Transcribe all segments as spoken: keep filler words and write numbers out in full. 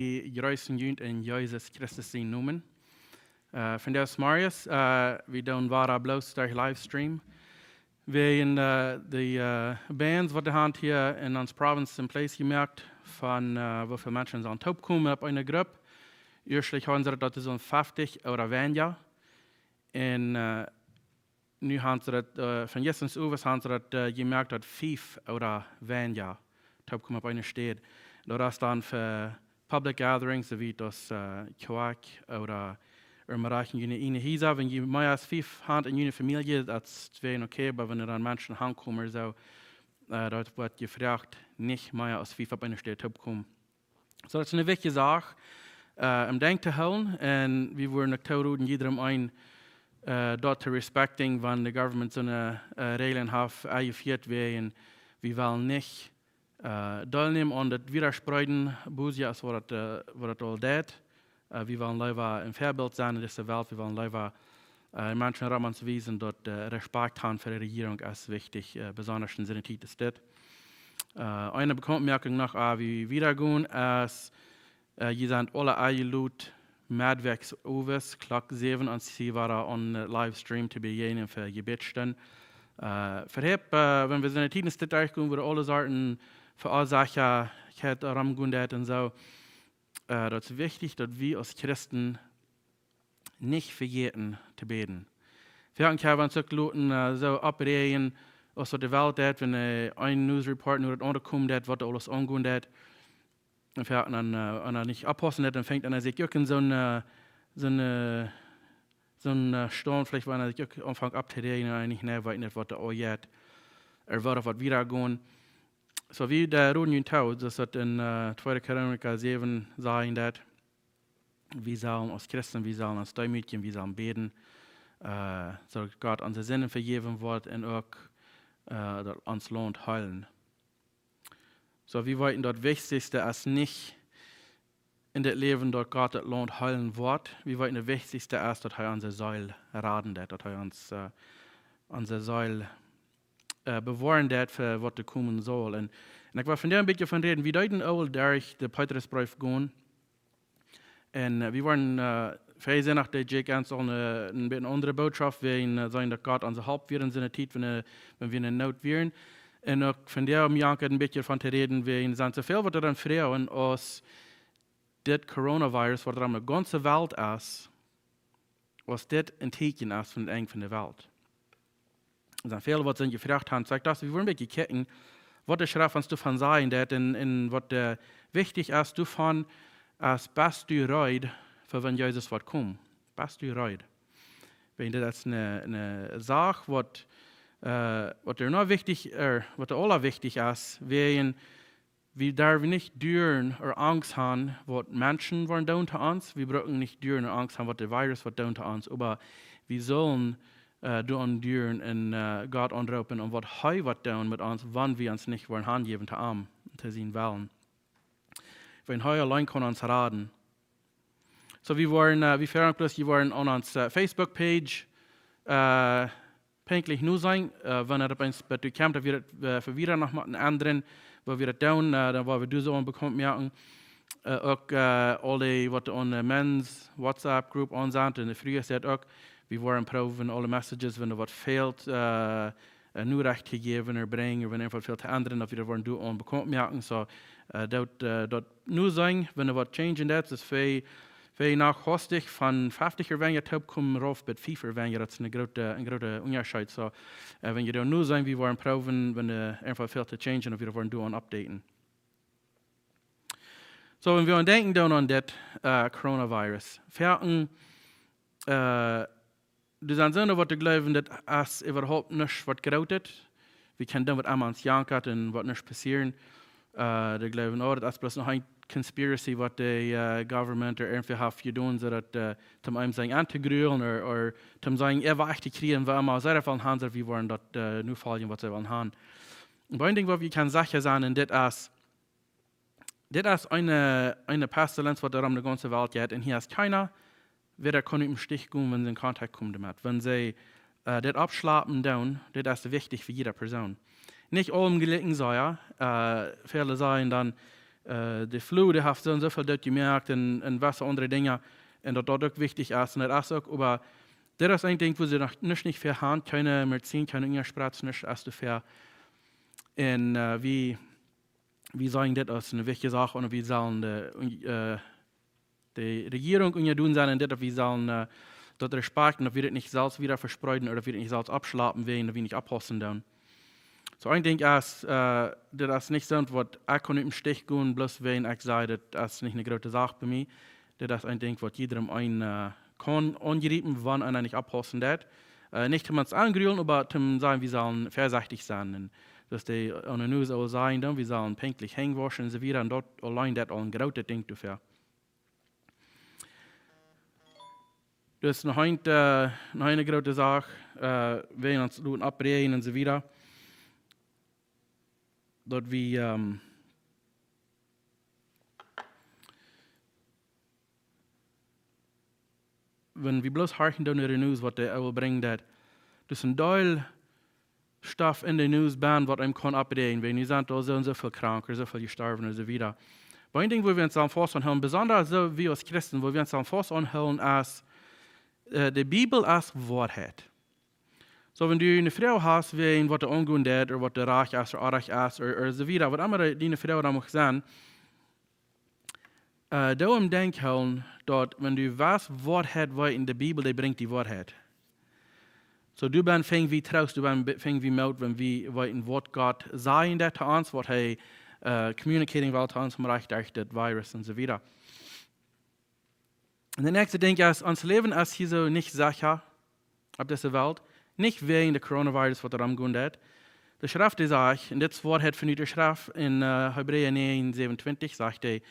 Wie jreessen junt en Jesus Christus sienen Nomen. Äh, von dee es Marius, äh, wie doonen wada bloos derch Livestream. Wäajen, äh, dee, äh, Bands, waut dee han hia en ons Province en Place jemoakt, von, äh, woo väl Menschen sellen toopkomen opp eene Grupp. Ieeschtlich hauden see daut, daut es soo feftich ooda weinja. Un, äh, nu han see daut, äh, von jistren owes han see daut, äh, jemoakt, daut fief ooda weinja toopkomen opp eene Städ. Daut es dan fa public gatherings, soo aus, äh, Kjoakj ooda irjent waut en june Hiesa. Wan jie mea aus fief han en june Famielje, daut es dan okay, oba wan doa dan Menschen hankomen, soo, äh, daut woat jefroacht, nich mea aus fief opp eene Städ toopkomen. Soo, daut es eene wichtje Sach, äh, om Denkj to hoolen. Un wie wudden uk tooroden, jiedrem een, äh, daut to respecting, wan de Government soone, äh, Räajlen haft, enjefieet, wäajen wie wellen nich, äh, deelnämen aun daut Wiederspreeden, bloos aus waut daut, äh, waut daut aul deit. Äh, wie wellen leewa een Väabilt sennen en dise Welt. Wie wellen leewa, äh, Menschen rom ons wiesen, daut, äh, Respekt han fa de Rejierunk es wichtich, äh, besonda en soone Tiet aus dit. Äh, eene Bekauntmoakjunk noch, äh, wie wieda gonen es, äh, jie sent aule enjelot, meddwäakjs owes, Klock säwen, ons hia wada aun, äh, Livestream to bejäajnen fa Jebädstund. Äh, verhäft, äh, wan wie soone Tieden aus dit derchgonen, wua aule Sorten Veroasachtja, Kjeit romgonen deit un soo, äh, daut es wichtich, daut wie aus Christen nich vejäten to bäden. Foaken kjenn wie ons uk loten, äh, soo oppräajen, aus waut de Welt deit, wan, äh, een News Report no daut aundre kjemt, daut waut aules aungonen deit. Un foaken dan, äh, wan eena nich oppaussen deit, dan fangt eena sikj uk en soon, äh, soon, äh, soon, äh, Staut, veleicht wan eena sikj uk aunfangt opptoräajen, un eena nich, nä, weet nich, waut doa aunjeit. Ooda woat waut wieda gonen. Soo, wie, äh, roden junt too, soo aus daut en, äh, Tweede Chronika säwen sajcht, daut wie sellen aus Christen, wie sellen ons deemootjen, wie sellen bäden, äh, soo daut Gott onse Sinden vejäwen woat un uk, äh, daut ons Launt heelen. Soo, wie weeten, daut Wichtichste es nich en dit Läwen, daut Gott daut Launt heelen woat. Wie weeten, daut Wichtichste es, daut hee onse Seel raden deit, daut hee ons, äh, onse Seel, äh, bewoaren deit fa waut to komen saul. Un, un ekj well vondoag een bät von räden. Wie deeden aul derch dän Petrusbreef gonen. Un, äh, wie wieren, äh, väa Sindach, dee Jake ons aul een, een bät eene aundre Bootschoft, wäajen, äh, seenen daut Gott onse Help wia en soone Tiet, wan, äh, wan wie en Noot wieren. Un uk vondoag om Janke een bät von to räden, wäajen sent soo väl waut doa dan froagen, aus dit Coronavirus, waut doa aun de gaunze Welt es, aus dit een Tieekjen es von daut Enj von de Welt. Doa sent väl waut sent jefroacht han, saj ekj, daut wie wudden een bät kjikjen, waut de Schreft ons doavon sajen deit un, un waut, äh, wichtich es doavon, es, best du reed fa wan Jesus woat komen? Best du reed? Wäajen daut es eene, eene Sach, waut, äh, waut doa noch wichtich, äh, waut doa aula wichtich es, wäajen wie derwen nich duaren ooda Angst han, waut Menschen woaren doonen to ons. Wie brucken nich duaren ooda Angst han, waut de Virus woat doonen to ons. Oba wie sellen, äh, doa aun duaren un, äh, Gott aunroopen, om waut hee woat doonen met ons, wan wie ons nich woaren hanjäwen to am, to sienen Wellen. Wan hee auleen kaun ons raden. Soo, wie woaren, äh, wie veronkjlust, wie woaren aun ons, äh, Facebook-Page, äh, pinkjlich nu sennen, äh, wan et opp eemol bat doa kjemt, daut wie daut, äh, fa wieda noch motten endren, woo wie daut doonen, äh, dan woa wie doa soo bekaunt moaken. Äh, uk, äh, aul dee waut aun de Men's WhatsApp Group aun sent, un de Frues sent uk, wie woaren proowen aule Messages, wan doa waut fält, äh, äh, nu rajcht to jäwen ooda brinjen, wan irjent waut fält to endren, daut wie daut woaren doa aun bekaunt moaken. Soo, äh, daut, äh, daut nu sennen, wan doa waut changen deit, daut es väl, väl noch hastich von feftich ooda weinja toopkomen rauf bat fief ooda weinja, daut es een groota, een groota Unjascheet. Soo, äh, wan jie doa nu sennen, wie woaren proowen, wan doa irjent waut fält to changen, ooda wie daut woaren doa aun updaten. Soo, wan wie aun denkjen dan aun dit, äh, Coronavirus. Foaken, äh, doa sent soone waut jleewen, daut es äwahaupt nuscht waut Grootet. Wie kjennen doonen waut emma ons jankat un woat nuscht passieren. Äh, dee jleewen, oh, daut es bloos noch eene Conspiracy, waut de, äh, Government ooda irjentwäa haft jedonen, soo daut, äh, om eenem sennen auntogrolen ooda, ooda om sennen äwa to kjrieen, woo emma see daut wellen han, soo wie woaren daut, äh, nu foljen, waut see wellen han. Oba een Dinkj, waut wie kjennen secha sennen, un dit es, dit es eene, eene Pestilenz, waut doa aun de gaunze Welt jeit. Un hia es kjeena, wäa doa kaun ut däm Stich komen, wan see en Kontakt komen doamet. Wan see, äh, dit aufschlapen doonen, dit es wichtich fa jieda Persoon. Nich aulem jlikj, soo jo, äh, väle sajen dan, äh, de flu, dee haft soo un soo väl doot jemoakt un, un waut aundre Dinja. Un daut daut uk wichtich es. Un daut es uk, oba dit es een Dinkj, wua see noch nich, nich väl han, kjeene Medizin, kjeene Unjaspritz, nuscht es doafäa. Un, äh, wie, wie seenen dit aus eene wichtje Sach un wie sellen de, äh, de Rejierunk unjadon sennen un dit, daut wie sellen, äh, daut respekten, daut wie dit nich selfst wieda vespreeden ooda daut wie dit nich selfst oppschlapen, wäajen daut wie nich oppaussen doonen. Soo, een Dinkj es, äh, dit es nich soo waut ekj kaun ut däm Stich gonen, bloos wäajen ekj saj, dit es nich eene groote Sach bie mie. Dit es een Dinkj, waut jiedrem een, äh, kaun aunjriepen, wan eena nich oppaussen deit. Äh, nich toom ons aungrullen, oba toom sajen, wie sellen väasechtich sennen. Un daut dee aun de News aul sajen, dan, wie sellen pinkjlich Henj wauschen un soo wieda. Un daut auleen deit aul een grootet Dinkj doafäa. Dus noch een, äh, noch eene groote Sach, äh, wäajen ons loten oppräajen un soo wieda. Daut wie, ähm, wan wie bloos horchen doonen no de News, waut de Welt brinjt, daut, daut es een Deel Stoff en de News benn, waut eem kaun oppräajen, wan nu sent doa soo un soo väl krank ooda soo väl jestorwen un soo wieda. Oba een Dinkj, wua wie ons aun faust aunhoolen, besonda soo wie aus Christen, wua wie ons aun faust aunhoolen, es, äh, de Bibel es Woarheit. Soo, wan du eene Froag hast, wäajen waut doa aungonen deit, ooda waut doa rajcht es, ooda orrajcht es, ooda, ooda soo wieda, waut emma de, diene Froag dan mucht sennen, äh, doo em Denkj hoolen, daut wan du waut Woarheit weetst, de Bibel, dee brinjt die Woarheit. Soo, doa benn finj wie Troost, doa benn be-, finj wie Moot, wan wie weeten, waut Gott sajen deit to ons, waut hee, äh, communicating well to ons, om rajcht derch dit Virus un soo wieda. Un daut näakjste Dinkj es, ons Läwen es hia soo nich secha opp dise Welt, nich wäajen de Coronavirus, waut doa romgonen deit. De Schreft, dee sajcht, un dit es Woarheit von de Schreft en, äh, Hebräa näajen säwenuntwintich, sajcht hee,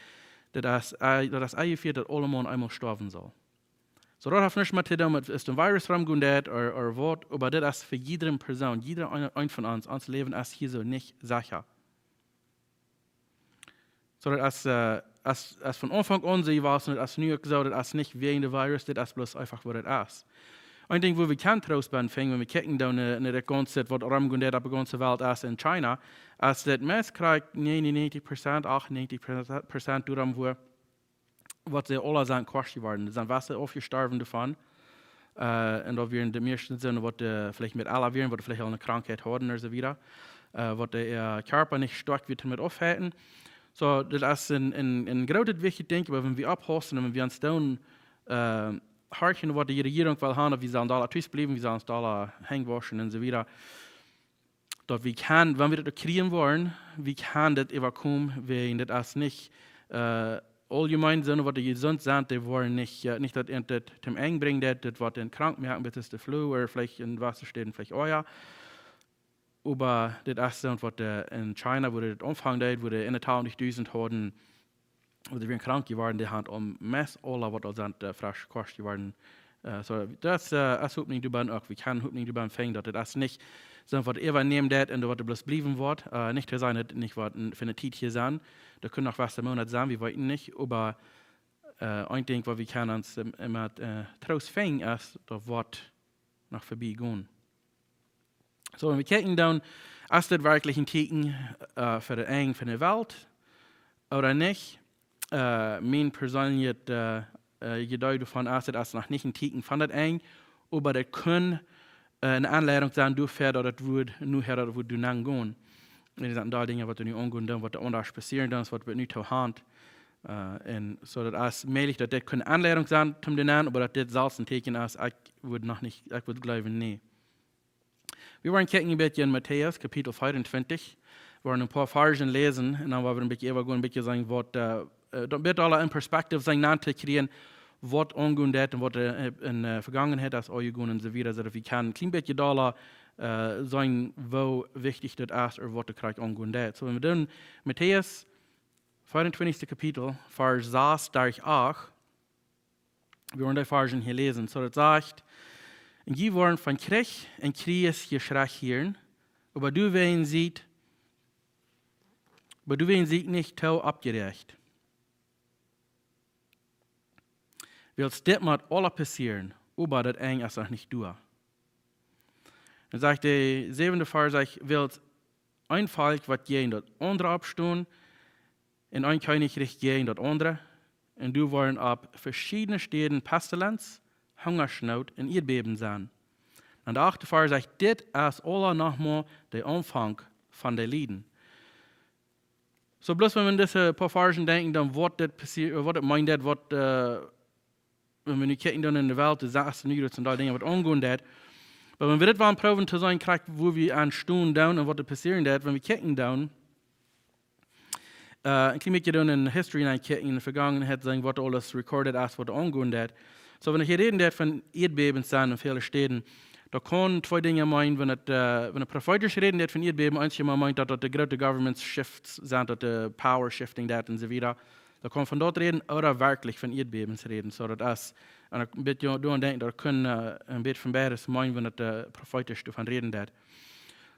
daut es, äh, daut es enjefieet, daut aulemaun eemol stoawen saul. Soo, daut haft nuscht met to doonen met, es een Virus romgonen deit, ooda, ooda waut, oba dit es fa jiedre Persoon, jieda een, een von ons, ons Läwen es hia soo nich secha. Soo, daut es, äh, es, es von Aunfank aun soo jewast, daut es nu uk soo, daut es nich wäajen de Virus, dit es bloos eefach waut et es. Een Dinkj, wua wie kjennen Troost bie finjen, wan wie kjikjen dan, äh, no de gaunze, waut romgonen deit opp de gaunze Welt es en China, es daut meist krakjt nienenuntich Prozent, achtuntich Prozent doarom, wua waut see aula sent krank jeworden. Doa sent waut aufjestorwen doavon. Äh, un daut wieren de mieeschte sent, waut, äh, veleicht met aula wieren, waut veleicht aul eene Krankheit hauden ooda soo wieda. Äh, waut de, äh, Kjarpa nich stoakj wia met aufhoolen. Soo, daut es een, een, een grootet wichtjet Dinkj, oba wan wie oppaussen un wan wie ons dan, äh, horchen, waut de Rejierunk well haben, daut wie sellen aula tus bliewen, wie sellen aula Henj wauschen un soo wieda. Daut wie kjennen, wan wie daut kjrieen woaren, wie kjennen daut äwakomen, wäajen daut es nich, äh, auljemein, sonda waut dee jesunt sent, dee woaren nich, äh, nich daut eent daut toom Enj brinjen, daut, daut woat an krank moaken, bat es de flu, ooda veleicht en waut Städen veleicht uk, jo. Oba daut es soo waut, äh, en China, wua daut aunfangen deed, wua dee eenentwintichdusent hauden, wua dee wieren krank jeworden, dee haben aum meist aula waut aul sent, äh, fresch krank jeworden. Äh, soo, daut, äh, es Hopninj doabie uk. Wie kjennen Hopninj doabie finjen, daut et es nich soo waut äwanämen deit un waut doa bloos bliewen woat. Äh, nich to sajen, daut nich waut en, fa eene Tiet hia sent. Daut kaun noch waut een Moonat sennen, wie weeten nich. Oba, äh, een Dinkj, waut wie kjennen ons, ähm, emma, äh, Troost finjen, es, daut woat noch verbie gonen. Soo, wan wie kjikjen dan, es dit werkjlich een Tieekjen, äh, fa daut Enj von de Welt, ooda nich? Äh, mien perseenlichet, äh, äh, Jedanke doavon es, et es noch nich een Tieekjen von daut Enj, oba daut kaun, äh, eene Aunleidunk sennen doafäa, daut et woat, nu hia daut woat doa nenn gonen. Un daut sent doa Dinja, waut nu aungonen, dan waut aundasch passieren, dan es waut wie nu to haben. Äh, un soo daut es mäajlich, daut dit kaun eene Aunleidunk sennen, toom doa nenn, oba daut dit selfst een Tieekjen es, ekj wudd noch nich, ekj wudd jleewen, nä. Wie woaren kjikjen een bät en Matäus, Kapitel vieruntwintig. Wie woaren een poa Varzen läsen un dan woa wie een bät äwagonen, een bät seenen, waut, äh, äh, daut een bät aula en Perspektiew seenen, aun to kjrieen, waut aungonen deit un waut, äh, en, äh, Vergangenheit es aunjegonen un soo wieda. Soo daut wie kjennen een kjlien bät dolla, äh, seenen, woo wichtich daut es, ooda waut doa krakjt aungonen deit. Soo, wan wie dan Matäus vieruntwintichste Kapitel, Varsch sas derch acht, wie woaren dee Varzen hia läsen. Soo daut sajcht: "Un jie woaren von Kjrich un Kjrieesjeschrajch hieren, oba doawäajen siet, oba doawäajen siet nich too oppjeräacht. Wiels dit mott aula passieren, oba daut Enj es noch nich doa." Dan sajcht de säwende Varsch, sajcht: "Wiels een Volkj woat jäajen daut aundre oppstonen, un een Kjennichrikj jäajen daut aundre. Un doa woaren opp veschiedne Städen Pestilenz, Hungasnoot un Ieedbäben sennen. Un de achte Varsch sajcht: Dit es aula noch mau de Aunfank von de Lieden. Soo, bloos wan wie aun dise poa Varschen denkjen, dan woat dit passieren, woat dit meenen, dit woat, äh, wan wie nu kjikjen dan enne Welt, dan es nu daut sent aul Dinja waut aungonen deit. Oba wan wie dit wellen proowen to seenen, krakjt wua wie aun stonen doonen un waut doa passieren deit, wan wie kjikjen doonen, äh, een kjlien bät doonen enne History nenn kjikjen, enne Vegangenheit seenen, waut aules recorded es, waut aungonen deit. Soo, wan ekj hia räden deed von Ieedbäben sennen en väle Städen, dan kaun twee Dinja meenen, wan et, äh, wan et profeetisch räden deed von Ieedbäben, eenjemol meent daut, daut de groote government shifts sent, daut de power shifting deit un soo wieda. Dan kaun von daut räden ooda werkjlich von Ieedbäbens räden. Soo, daut es, un ekj bät doa aun denkjen, daut kaun, äh, een bät von beides meenen, wan et, äh, profeetisch doavon räden deit.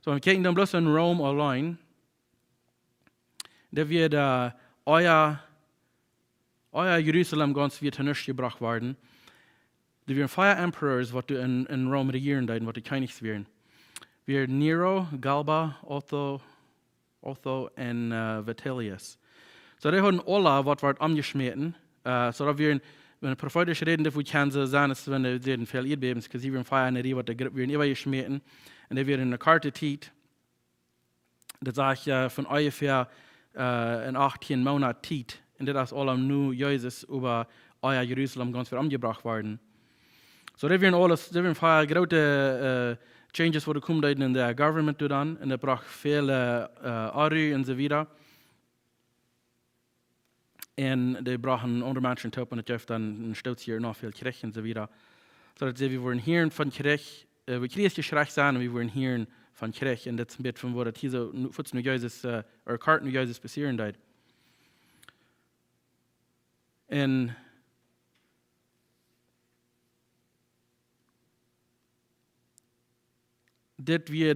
Soo, wan wie kjikjen dan bloos en Rom auleen, doa wia, äh, ea, ea Jerusalem gaunz wia to nuscht jebrocht worden, doa wieren vea emperors, waut doa en, en Rom rejieren deeden, waut de Kjennichs wieren. Wia Nero, Galba, Otho, Otho un, äh, Vitellius. Soo, dee hauden aula waut wort omjeschmäten. Äh, soo, daut wieren, wan wie profeetisch räden, daut wie kjennen soo seenen, aus wan dee säden väl Ieedbäbens, 'cause dee wieren vea enne Rieej, waut de Grupp wieren äwajeschmäten. Un dee wieren enne korte Tiet, daut sajcht, äh, von onjefäa, äh, en achtieen Moonat Tiet. Un dit es aula no Jesus, oba ea Jerusalem gaunz wia omjebrocht worden. Soo, doa wieren aules, doa wieren väl groote, äh, changes, waut doa komen deeden en de government doa dan. Un daut brocht väl, äh, Onru un soo wieda. Un dee brochten aundre Menschen toop un daut jeef dan een Stoot hia noch väl Kjrich un soo wieda. Soo daut see, wie woaren hieren von Kjrich, äh, wie Kjrich jekjräajen sennen un wie woaren hieren von Kjrich. Un daut es een bät von waut daut hia soo nu, fuaz no Jesus, äh, ooda kort no Jesus passieren deed. Un dit wia,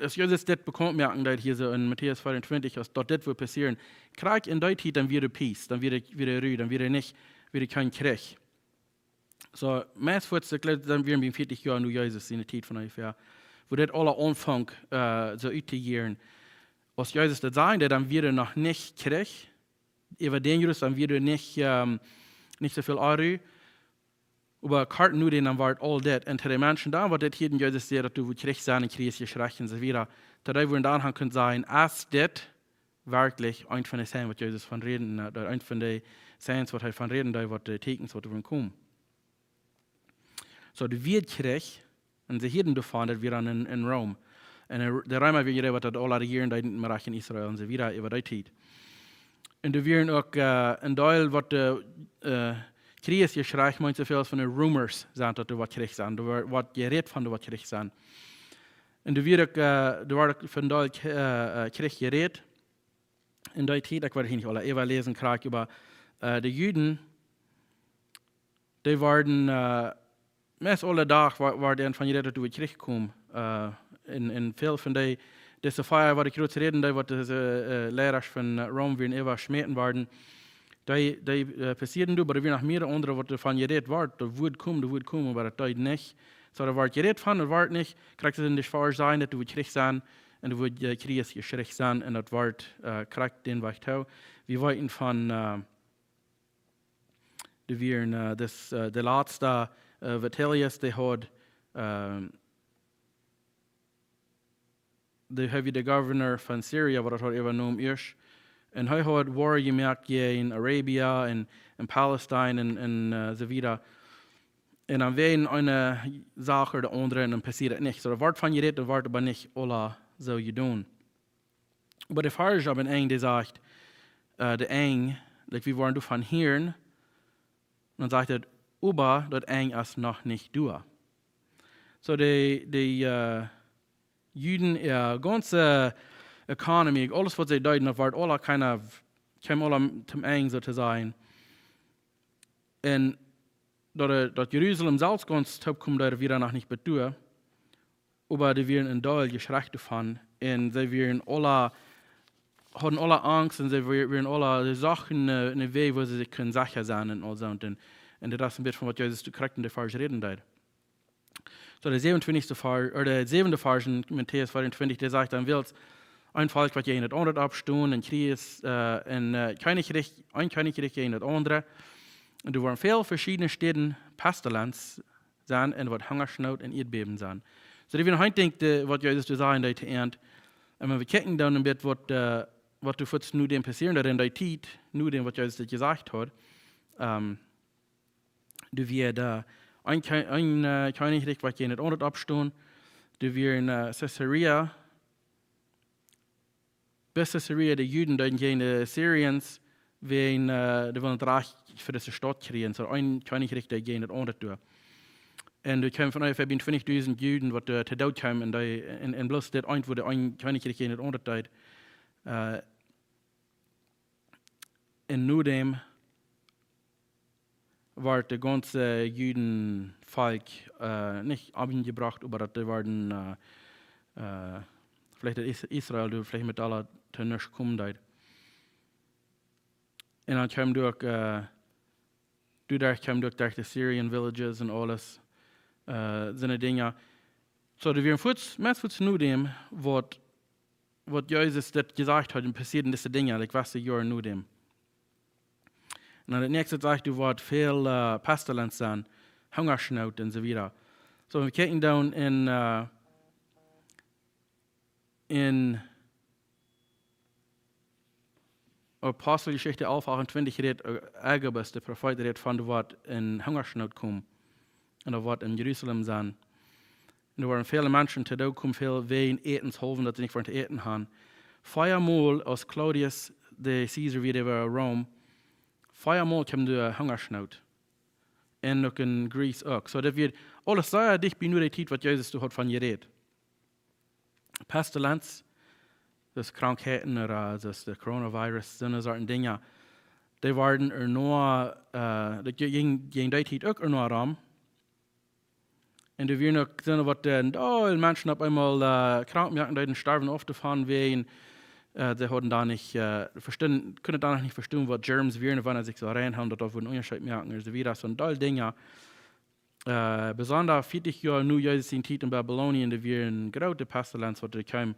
aus Jesus dit bekaunt moaken deed hia soo en Matäus vea un twintich, aus daut dit wudd passieren. Krakjt en dee Tiet dan wia de peace, dan wia de, wia de Ru, dan wia de nich, wia de kjeen Kjrich. Soo, meist fuaz, ekj jleew, dan wieren wie bie vieetich Joa no Jesus siene Tiet von onjefäa, wua dit aula aunfunk, äh, soo uttojieren. Aus Jesus daut säd, dan wia noch nich Kjrich. Äwa dän Jerusalem wia nich, ähm, nich soo väl Onru. Oba kort no dän dan wort aul dit. Un to de Menschen dan, waut dit hieeden, Jesus säd, daut doa wudd Kjrich sennen un Kjrich jekjräajen un soo wieda. To dee wudden dan han kunt sajen, es dit werkjlich eent von de Signs, waut Jesus von räden, äh, daut eent von de Signs, waut hee von räden deed, waut de Tieekjens, waut doa wudden komen. Soo, doa wia Kjrich, un see hieeden doavon, daut wia dan en, en Rom. Un de, de Reema wieren dee, waut daut aula rejieren deeden, mau uk en Israel un soo wieda äwa dee Tiet. Un doa wieren uk, äh, een Deel, waut de, äh, Kjrich jekjräajen meent, soo väl aus von de rumors sent, daut doa waut Kjrich sent. Doa wia waut jerät von, doa waut Kjrich sent. Un doa wia uk, äh, doa wia uk von een Deel Kj-, äh, äh, Kjrich jerät. En dee Tiet, ekj woa hia nich aula äwa läsen, krakjt, oba, äh, de Juden, dee wieren, äh, meist aule Dach wa-, wort doavon jerät, daut doa Kjrich kjeem. Äh, un, un väl von dee, dise Fia, waut ekj jrod räden deed, waut dise, äh, Leidasch von, äh, Rom wieren äwajeschmäten worden, dee, dee, äh, passieeden doa, oba doa wieren noch mea aundre, waut doavon jerät wort, daut wudd komen, daut wudd komen, oba daut deed nich. Soo, doa wort jerät von, daut wort nich, krakjt soo aus de Varsch sajen, daut doa Kjrich sennen, un doa wudd, äh, Kjrich jekjräajen sennen, un daut wort, äh, krakjt dän Wajch too. Wie weeten von, äh, doa wieren, äh, dis, äh, de latste, äh, Vitellius, dee haud, ähm, dee, hee wia de Governor von Syria, waut daut haud äwajenomen ieescht. Un hee haud Woaren jemoakt jäajen Arabia un, un Palestine un, un, äh, soo wieda. Un dan wäajen eene Sach ooda de aundre, un dan passieed daut nich. Soo, doa wort von jerät, doa wort oba nich aula soo jedonen. Oba de Varsch opp een Enj, dee sajcht, äh, de Enj, like, wie woaren doavon hieren, un dan sajcht et, oba daut Enj es noch nich doa. Soo, de, de, äh, Juden, äa gaunze economy, aules waut see deeden, daut wort aula kind of, kjeem aula toom Enj, soo to sajen. Un daut, äh, daut Jerusalem selfst gaunz toopkomen deed, wia noch nich bat doa. Oba dee wieren en Deel jekjräajen doavon. Un see wieren aula, hauden aula Angst un see wie-, wieren aula, see sochten, äh, een Wajch, wua see sikj kunnen secha sennen un aul soo. Un, un daut es een bät von waut Jesus doa krakjt en dee Varsch räden deed. Soo, de säwenuntwintichste Varsch, ooda de säwende Varsch en Matäus vea un twintich, dee sajcht dan wiels, een Volkj waut jäajen daut aundre oppstunt, un Kjrieech, äh, un, äh, Kjennichrikj, een Kjennichrikj jäajen daut aundre. Un doa wieren väl veschiedne Städen Pestilenz sennen un waut Hungaschnoot un Ieedbäwen sennen. Soo, daut wia een Dinkj, äh, waut Jesus doa säd en dee Tiet. Un wan wie kjikjen dan een bät waut, äh, waut doa fuaz no däm passieed, doa en dee Tiet, no däm waut Jesus daut jesajcht haud, ähm, doa wia doa een Kje-, een, äh, Kjennichrikj waut jäajen daut aundre oppstunt. Doa wia en, äh, Caesarea, bat Caesarea de Juden deeden jäajen de Assyrians, wäajen, äh, dee wullen daut Rajcht fa dise Staut kjrieen, soo een Kjennichrikj deed jäajen daut aundre doa. Un doa kjeemen von onjefäa twintjigdusent Juden waut, äh, to Doot kjeemen en dee, en, en bloos dit eent, wua de een Kjennichrikj jäajen daut aundre deed. Äh, un no däm wort daut gaunze Judenvolkj, äh, nich omjebrocht, oba daut dee worden, äh, äh, veleicht daut Is-, Israel, doa veleicht met aule to nuscht komen deed. Un dan kjeemen doa uk, äh, doaderch kjeemen doa uk derch de Syrian villages un aules, äh, soone Dinja. Soo, doa wieren fuaz, meist fuaz no däm, waut, waut Jesus daut jesajcht haud, un passieeden dise Dinja, like, waut de Joaren no däm. Un dan daut näakjste sajcht, doa woat väl, äh, Pestilenz sennen, Hungaschnoot un soo wieda. Soo, wan wie kjikjen dan en, äh, en Aposteljeschicht alf achtuntwintich rät, äh, Agabus, de Profeet, rät von doa woat een Hungaschnoot komen. Un doa woat en Jerusalem sennen. Un doa woaren väle Menschen to Doot komen, väl wäajen Ätens haulwen, daut see nich waut to äten hauden. Veamol, aus Claudius de Caesar wia äwa Rom, veamol kjeem doa Hungaschnoot. Un uk en Greece uk. Soo, daut wia aules sea dicht bie no dee Tiet waut Jesus doa haud von jerät. Pestilenz, daut Krankheiten, äh, daut de Coronavirus, soone Sorten Dinja, dee wieren ea noch, äh, daut jinkj, jinkj dee Tiet uk ea noch rom. Un doa wieren uk soone waut, äh, een Deel Menschen opp eemol, äh, krank moaken, dee storwen auf doavon wäajen, äh, see hauden doa nich, äh, vestonen, kunnen doa noch nich vestonen waut Germs wieren, wan see sikj soo rein hauden, daut doa wudden Unjascheet moaken, un soo wieda, soon Deel Dinja. Äh, besonda fieetich Joa no Jesus siene Tiet en Babylonien, doa wia eene groote Pestilenz waut doa kjeem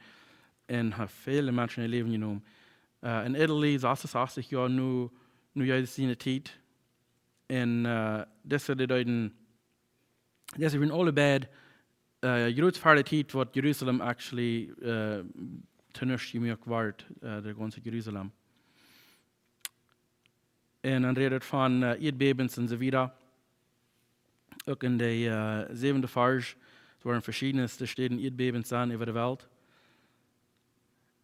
un haft väle Menschen äa Läwen jenomen. Äh, en Italy, sasunsastich Joa no, no Jesus siene Tiet. Un, äh, dise, dee deeden, dise wieren aule beid, äh, jrod ver dee Tiet waut Jerusalem actually, äh, to nuscht jemoakt wort, äh, daut gaunze Jerusalem. Un dan rät et von, äh, Ieedbäwens un soo wieda. Uk en de, äh, säwende Varsch, doa woaren veschiedne Städen Ieedbäwens sennen äwa de Welt.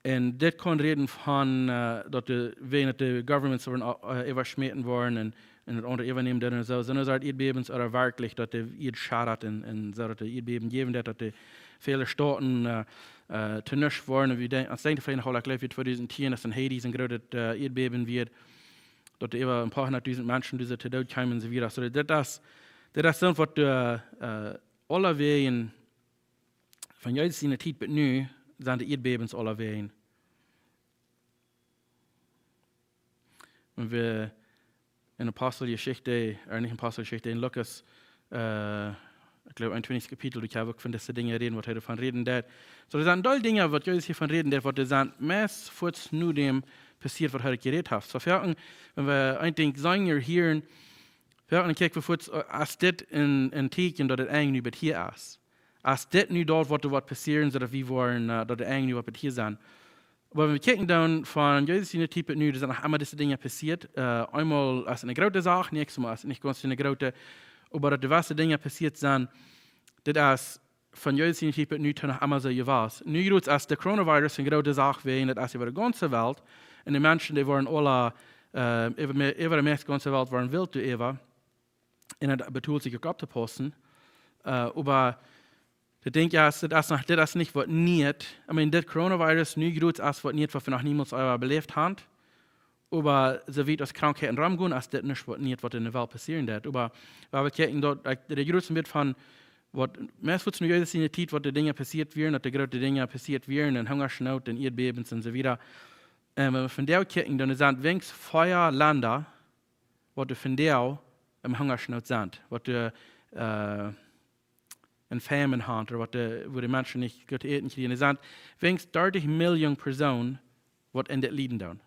Un dit kaun räden von, äh, daut de, wan de governments woaren, äh, äwaschmäten woaren un, un daut aundre äwanämen doonen un soo. Sent daut Ieedbäwens ooda werkjlich daut de Ieed schaddat un, un soo daut de Ieedbäwen jäwen deit, daut de väle Stoten, äh, äh, to nuscht woaren. Un wie denkj-, ons denkjt veleicht noch aul, ekj jleew, tweedusent tieen, aus en Haiti een grootet, äh, Ieedbäwen wia, daut doa äwa een poa hundatdusent Menschen, dee doa to Doot kjeemen un soo wieda. Soo, dit es, dit es soont waut, äh, äh, aulawäajen, von Jesus siene Tiet bat nu, sent de Ieedbäwens aulawäajen. Wan wie en Aposteljeschicht, äh, nich Aposteljeschicht, en Lukas, äh, ekj jleew, eenuntwintich Kapitel, doa kjenn wie uk von dise Dinja räden, waut hee doavon räden deed. Soo, doa sent aul Dinja, waut Jesus hia von räden deed, waut doa sent meist fuaz no däm passieet, waut hee jerät haft. Soo, foaken, wan wie een Dinkj seenen, hieren, foaken kjikj wie fuaz, äh, es dit een, een Tieekjen, daut daut Enj nu bat hia es. Es dit nu daut, waut doa woat passieren, soo daut wie woaren, äh, daut daut Enj nu woat bat hia sennen. Oba wan wie kjikjen dan von Jesus siene Tiet bat nu, doa sent noch emma dise Dinja passieet. Äh, eemol es et eene groote Sach, näakjstet Mol es et nich gaunz soone groote, oba daut doa waut Dinja passieet sent, dit es von Jesus siene Tiet bat nu too noch emma soo jewast. Nu jrod es de Coronavirus eene groote Sach, wäajen daut es äwa de gaunze Welt. Un de Menschen, dee woaren aule, äh, äwa me-, äwa de meist gaunze Welt woaren wilt doaräwa. Un daut betolt sikj uk opptopaussen. Äh, oba daut Dinkj es, dit es noch, dit es nich waut Nieet. I mean, dit Coronavirus, nu jrod es waut Nieet, waut wie noch niemols ea beläft haben. Oba soo wiet aus Krankheiten romgonen, es dit nich waut Nieet, waut en de Welt passieren deit. Oba wan wie kjikjen daut, like, de jrod een bät von waut, meist fuaz no Jesus siene Tiet, waut de Dinja passieet wieren, daut de groote Dinja passieet wieren, un Hungaschnoot, un Ieedbäwens un soo wieda. Un wan wie von doa kjikjen, dan sent weens vea Lenda, waut doa von doa em Hungaschnoot sent, waut doa, äh, een famine haben, ooda waut de, wua de Menschen nich goot to äten kjrieen. Doa sent weens dartich Million Persoonen, waut en dit lieden doonen.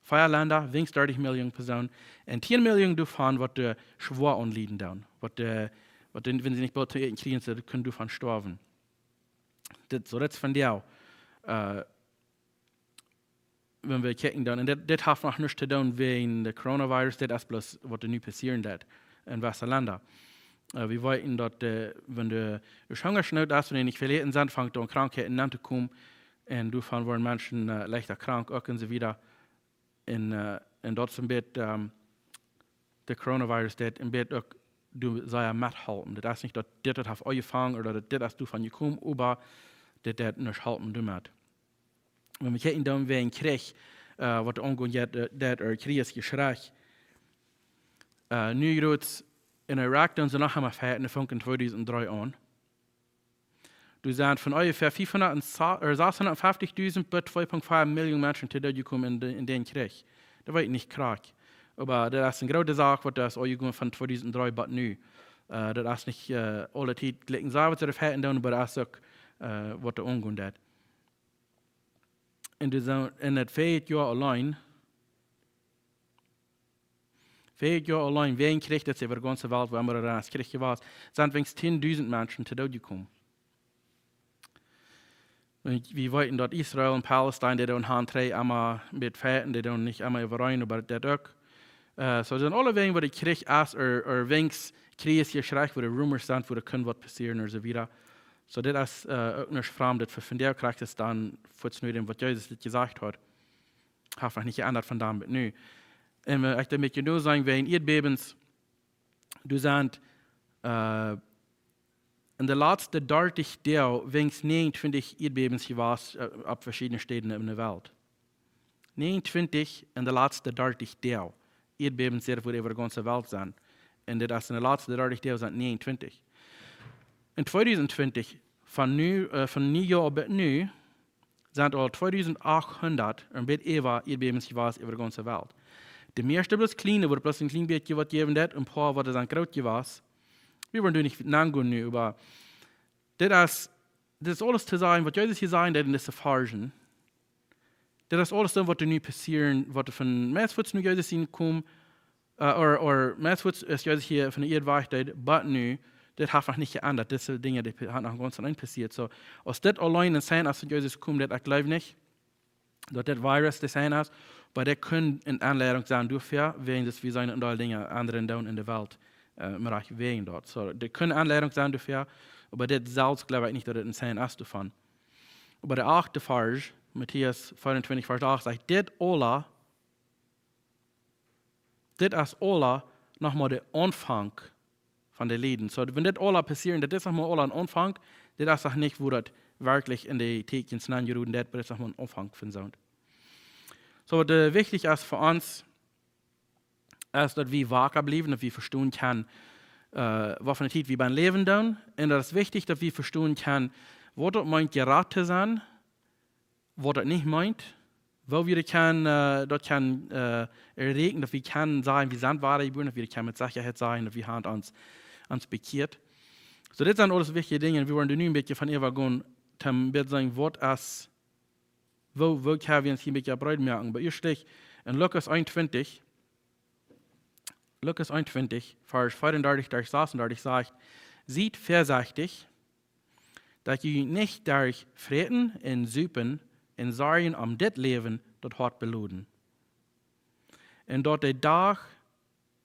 Vea Lenda, weens dartich Million Persoonen. Un tieen Million doavon, waut doa schwoa aun lieden doonen. Waut de, waut de, wan see nich boolt to äten kjrieen, see kjennen doavon stoawen. Dit, soo, daut es von die, äh, wan wie kjikjen dan, un dit, dit haft noch nuscht to doonen wäajen de Coronavirus, dit es bloos waut doa nu passieren deit en waut fa Lenda. Äh, wie weeten daut, äh, wan de, de Hungersnoot es, wan dee nich väl äten sent, fangt aun Krankheiten aun to komen. Un doavon woaren Menschen, äh, leichta krank uk un soo wieda. Un, äh, un daut es een bät, ähm, de Coronavirus deit een bät uk doa sea methalpen. Daut es nich daut dit, daut haft aunjefongen ooda daut dit es doavon jekomen, oba dit deit nich halpen doamet. Wan wie kjikjen dan wäajen Kjrich, äh, waut doa aungonen deit, äh, daut es Kjriegsjeschrei. Äh, nu jrods en Irak doonen see noch emma feiten, daut funk en tweedusent dree aun. Doa sent von onjefäa fiefhundat un sa-, äh, sechshundatfeftich dusent bat twee Punkt fiew Million Menschen to Doot jekomen en de, en dän Kjrich. Daut weet ekj nich krakjt. Oba daut es eene groote Sach, waut daut es aunjegonen von tweedusent dree bat nu. Äh, daut es nich, äh, aule Tiet jlikj soo waut see doa feiten doonen, oba daut es uk, äh, waut doa aungonen deit. En de, en daut väaje Joa auleen, väaje Joa auleen, wäajen Kjrich, daut es äwa de gaunze Welt, wua emma doa es Kjrich jewast, sent weens tieen dusent Menschen to Doot jekomen. Un wie weeten daut Israel un Palestina, dee doonen han twee emma met feiten, dee doonen nich emma äwareen, oba daut uk. Äh, soo sent aule Wäaj, wua de Kjrich es, ooda, ooda weens Kjriegsjeschrei, wua de Rumors sent, wua doa kaun waut passieren ooda soo wieda. Soo, dit es, äh, uk nich framd, daut wie von dee krakjt es dan fuaz no däm, waut Jesus dit jesajcht haft. Haft noch nich jeendat von dan bat nu. Un, äh, ekj denkj, daut mott je nu sennen, wäajen Ieedbäwens, doa sent, äh, en de latste dartich Doag weens näajenuntwintich Ieedbäwens jewast, äh, opp veschiedne Städen en de Welt. Näajenuntwintich en de latste dartich Doag. Ieedbäwens sent, wua äwa de gaunze Welt sent. Un dit es en de latste dartich Doag sent näajenuntwintich. En tweedusent twintich, von nu, äh, von Niejoa bat nu, sent aul tweedusent achthundat un bät äwa Ieedbäwens jewast äwa de gaunze Welt. De mieeschte bloos kjliene, wua bloos een kjlien bät waut jäwen deit, een poa waut sent groot jewast. Wie woaren doa nich naungonen nu, oba dit es, dit es aules to sennen, waut Jesus hia sajcht, daut en dise Varschen. Dit es aules dan, waut doa nu passieren, waut doa von meist fuaz no Jesus hinkomen, äh, ooda, ooda meist fuaz es Jesus hia von de Ieed wajch, daut, bat nu, dit haft noch nich jeendat, dise Dinja, dee han noch gaunz auleen passieet. Soo, aus dit auleen een Sign es, daut Jesus kjemt, daut ekj jleew nich, daut dit Virus de Sign es, oba dit kunn eene Aunleidunk sennen doafäa, wäajen daut wie seenen en deel Dinja endren doonen en de Welt, äh, mau rajcht wäajen daut. Soo, dit kunn eene Aunleidunk sennen doafäa, oba dit selfst jleew ekj nich, daut dit een Sign es doavon. Oba de achte Varsch, Matäus vea un twintich Varsch acht, sajcht, dit aula, dit es aula noch mau de Aunfank von de Lieden. Soo, wan dit aula passieren, daut es noch mau aula een Aunfank, dit es noch nich, wua daut werkjlich en de Tieekjens aunjeroden deit, oba dit es noch mau een Aunfank von soont. Soo, waut, äh, wichtich es fa ons, es daut wie waka bliewen, daut wie vestonen kjennen, äh, waut fa eene Tiet wie bennen läwen doonen. Un daut es wichtich, daut wie vestonen kjennen, waut daut meent, jerat to sennen, waut daut nich meent, woo wie daut kjennen, äh, daut kjennen, äh, erreichen, daut wie kjennen sajen, wie sent wadajebuaren, daut wie daut kjennen met Sechaheit sajen, daut wie haben ons, ons bekjieet. Soo, dit sent aules wichtje Dinja. Wie woaren nu een bät von äwagonen, toom bät seenen, waut es, woo, woo kjenn wie ons hia een bät breet moaken? Bie ieescht en Lukas eenuntwintich, Lukas eenuntwintich, Varsch veeaundartich bat sasuntwintich sajcht, siet väasechtich, daut jie nich derch Fräten un Supen un Sorjen om dit Läwen daut Hoat beloden. Un daut de Dach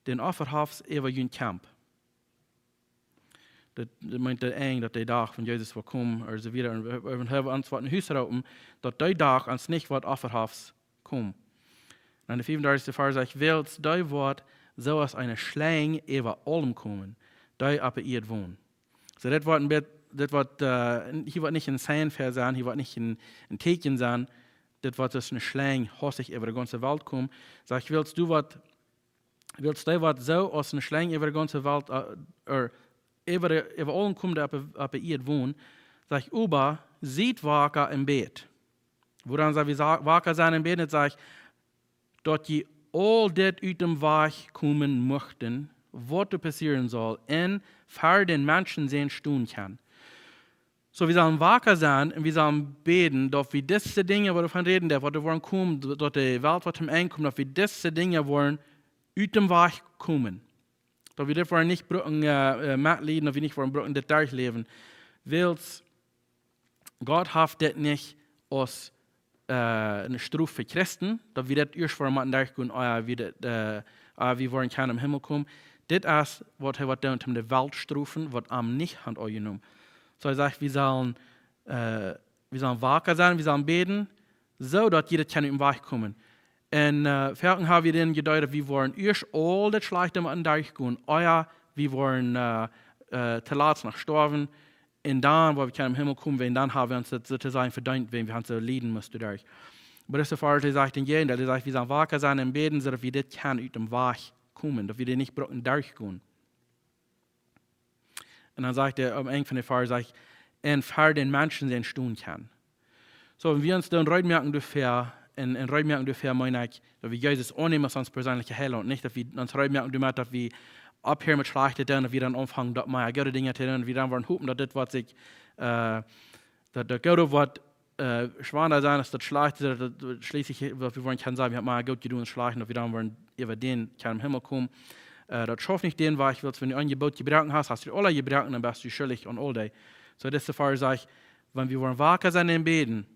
dän Opfahoff äwa junt kjemt. Daut, daut meent daut Enj, daut de Dach von Jesus woat komen, ooda soo wieda. Un wie, wie haben ons waut en Hus roopen, daut de Dach ons nich woat Opfahoff komen. Un de fiefundartichste Varsch sajcht, wiels dee woat soo aus eene Schlenj äwa aulem komen, dee opp de Ieed wonen. Soo, dit woat een bät, dit woat, äh, hia woat nich een Sign fa sennen, hia woat nich een, een Tieekjen sennen, dit woat aus eene Schlenj hastich äwa de gaunze Welt komen. Sajcht, wiels dee woat, wiels dee woat soo aus eene Schlenj äwa de gaunze Welt, äh, ooda äwa de, äwa aulem komen, dee opp de, opp de Ieed wonen, sajcht, oba siet waka un bät. Wuarom sell wie sa-, waka sennen un bäden? Daut sajcht, daut jie aul dit ut däm Wajch komen muchten, waut doa passieren saul, un ver dän Menschensän stonen kjennen. Soo, wie sellen waka sennen un wie sellen bäden, daut wie dise Dinja, wua wie von räden, daut waut woaren komen, daut de Welt woat toom Enj komen, daut wie dise Dinja woaren ut däm Wajch komen. Daut wie dit woaren nich brucken, äh, äh, metlieden, daut wie nich woaren brucken dit derchläwen. Wiels Gott haft dit nich aus, äh, eene Strof fa Christen, daut wie dit ieescht woaren motten derchgonen, ea wie dit, äh, ea wie woaren kjennen em Himmel komen. Dit es waut hee woat doonen, om de Welt strofen, waut am nich haft aunjenomen. Soo hee sajcht, wie sellen, äh, wie sellen waka sennen, wie sellen bäden, soo daut jie daut kjennen ut däm Wajch komen. Un, äh, foaken ha wie dän Jedanken, daut wie woaren ieescht aul daut Schlajchte motten derchgonen, ea wie woaren, äh, äh, toolatst noch stoawen. Un dan, wua wie kjennen em Himmel komen, wan dan ha wie ons daut soo to sajen vedeent, wan wie han soo lieden mussten derch. Oba daut es de Varsch, dee sajcht daut Jäajendeel, dee sajcht, wie sellen waka sennen un bäden, soo daut wie dit kjennen ut däm Wajch komen, daut wie dit nich brucken derchgonen. Un dan sajcht hee aum Enj von dän Varsch, sajcht, un ver dän Menschen sien Stonen kjennen. Soo, wan wie ons dan reed moaken doafäa, un, un reed moaken doafäa, meen ekj, daut wie Jesus aunnämen aus ons perseenlichen Heilaunt, nich daut wie ons reed moaken doamet, daut wie opphieren met Schlajchtet doonen, daut wie dan aunfangen, daut mea goode Dinja to doonen, daut wie dan woaren hopen, daut dit waut sikj, äh, daut, daut Goode woat, äh, schwanda sennen aus daut Schlajchte, daut, daut schlieslich, waut wie woaren kjennen sajen, wie haben mea goot jedonen aus schlajcht, daut wie dan woaren äwa dän kjennen em Himmel komen. Äh, daut schauft nich dän Wajch, wiels wan du een Jeboot jebroaken hast, hast du aule jebroaken, dan best du schuldich aun aul dee. Soo, daut es de Varsch, sajcht, wan wie woaren waka sennen un bäden,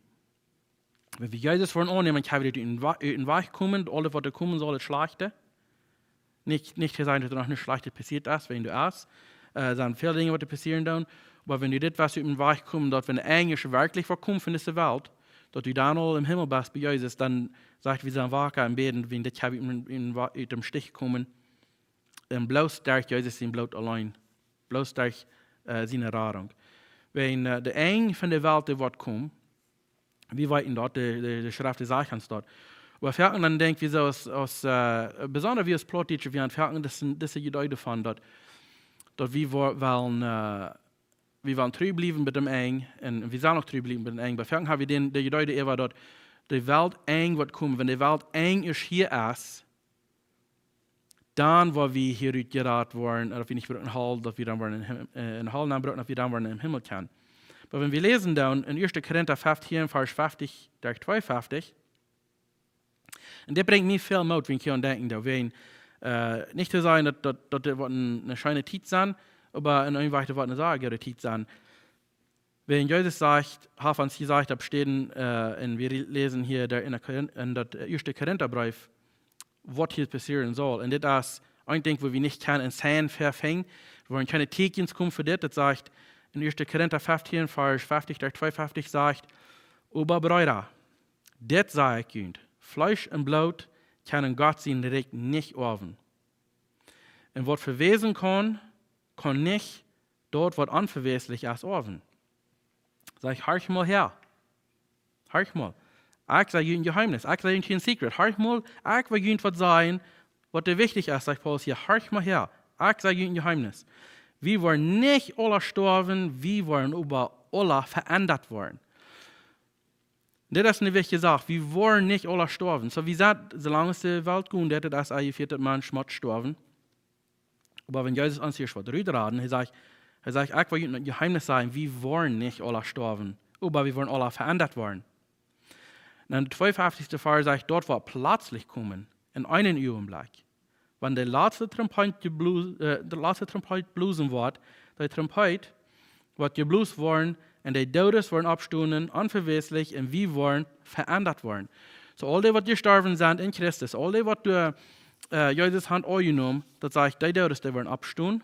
wan wie Jesus woaren aunnämen, kjenn wie dit ut däm Wa-, ut däm Wajch komen, aul waut doa komen saul, daut Schlajchte. Nich, nich to sajen, daut doa noch nich Schlajchtet passieet es, wan du es. Äh, doa sent väl Dinja, waut doa passieren doonen. Oba wan du dit waut ut däm Wajch komen, daut wan de Enj werkjlich woat komen von dise Welt, daut du dan aul em Himmel best bie Jesus, dan sajcht, wie sellen waka un bäden, wan dit ha wie ut däm, ut däm Stich komen. Un bloos derch Jesus sien Bloot auleen. Bloos derch, äh, siene Radunk. Wan, äh, de Enj von de Welt, dee woat komen, wie weeten daut, de, de, de Schreft, dee sajcht ons daut. Oba foaken dan denkj wie soo aus, aus, äh, besonda wie aus Plautdietsche, wie han foaken dise, dise Jedanken doavon, daut, daut wie wo-, wellen, äh, wie wellen tru bliewen bat däm Enj, un wie sellen uk tru bliewen bat däm Enj. Oba foaken ha wie dän, de Jedanken doaräwa, daut de Welt Enj woat komen, wan de Welt Enj es hia es, dan woa wie hia rut jerat woaren, daut wie nich brucken Hal, daut wie dan woaren em Him-, äh, en Hal nenn brucken, daut wie dan woaren em Himmel kjennen. Oba wan wie läsen dan en Ieeschte Korinta feftieen, Varsch feftich derch tweeunfeftich, un dit brinjt mie väl Moot, wan ekj hia aun denkjen doo, wan, äh, nich to sajen, daut, daut, daut dit woat eene, eene scheene Tiet sennen, oba en eene Wajch woat daut eene sea goode Tiet sennen. Wan Jesus sajcht, haft ons jesajcht opp Städen, äh, un wie läsen hia doa en de Korin-, en daut, äh, Ieeschte Korintabreef, waut hia passieren saul. Un dit es een Dinkj, wua wie nich kjennen een Sign fa finjen. Doa woaren kjeene Tieekjens komen fa dit. Daut sajcht en Ieeschte Korinta feftieen, Varsch feftich derch tweeunfeftich sajcht, oba Breeda, dit saj ekj junt, Fleesch un Bloot kjennen Gott sien Rikj nich oawen. Un waut vewäsen kaun, kaun nich daut, waut onvewäslich es, oawen. Sajcht, horcht mol häa. Horcht mol. Ekj saj junt een Jeheemnis. Ekj saj junt een Secret. Horcht mol, ekj well junt waut sajen, waut sea wichtich es, sajcht Paulus hia. Horcht mol häa. Ekj saj junt een Jeheemnis. Wie woaren nich aula stoawen, wie woaren oba aula veendat woaren. Dit es eene wichtje Sach. Wie woaren nich aula stoawen. Soo, wie sent, soo lang aus de Welt gonen deit, daut es onjefäa daut Mensch mott stoawen. Oba wan Jesus ons hia waut rutraden, hee sajcht, hee sajcht, ekj well junt een Jeheemnis sajen, wie woaren nich aula stoawen, oba wie woaren aula veendat woaren. Un dan de tweeunfeftichste Varsch sajcht, daut woat plazlich komen, en eenen Uagenblekj. Wan de latste Trompet jeblo-, äh, de latste Trompet blosen woat, de Trompet woat jeblost woaren, un de Doodes woaren oppstonen, onvewäslich, un wie woaren veendat woaren. Soo, aul dee, waut jestorwen sent en Christus, aul dee, waut doa, äh, Jesus han aunjenomen, daut sajcht, dee Doodes, dee woaren oppstonen,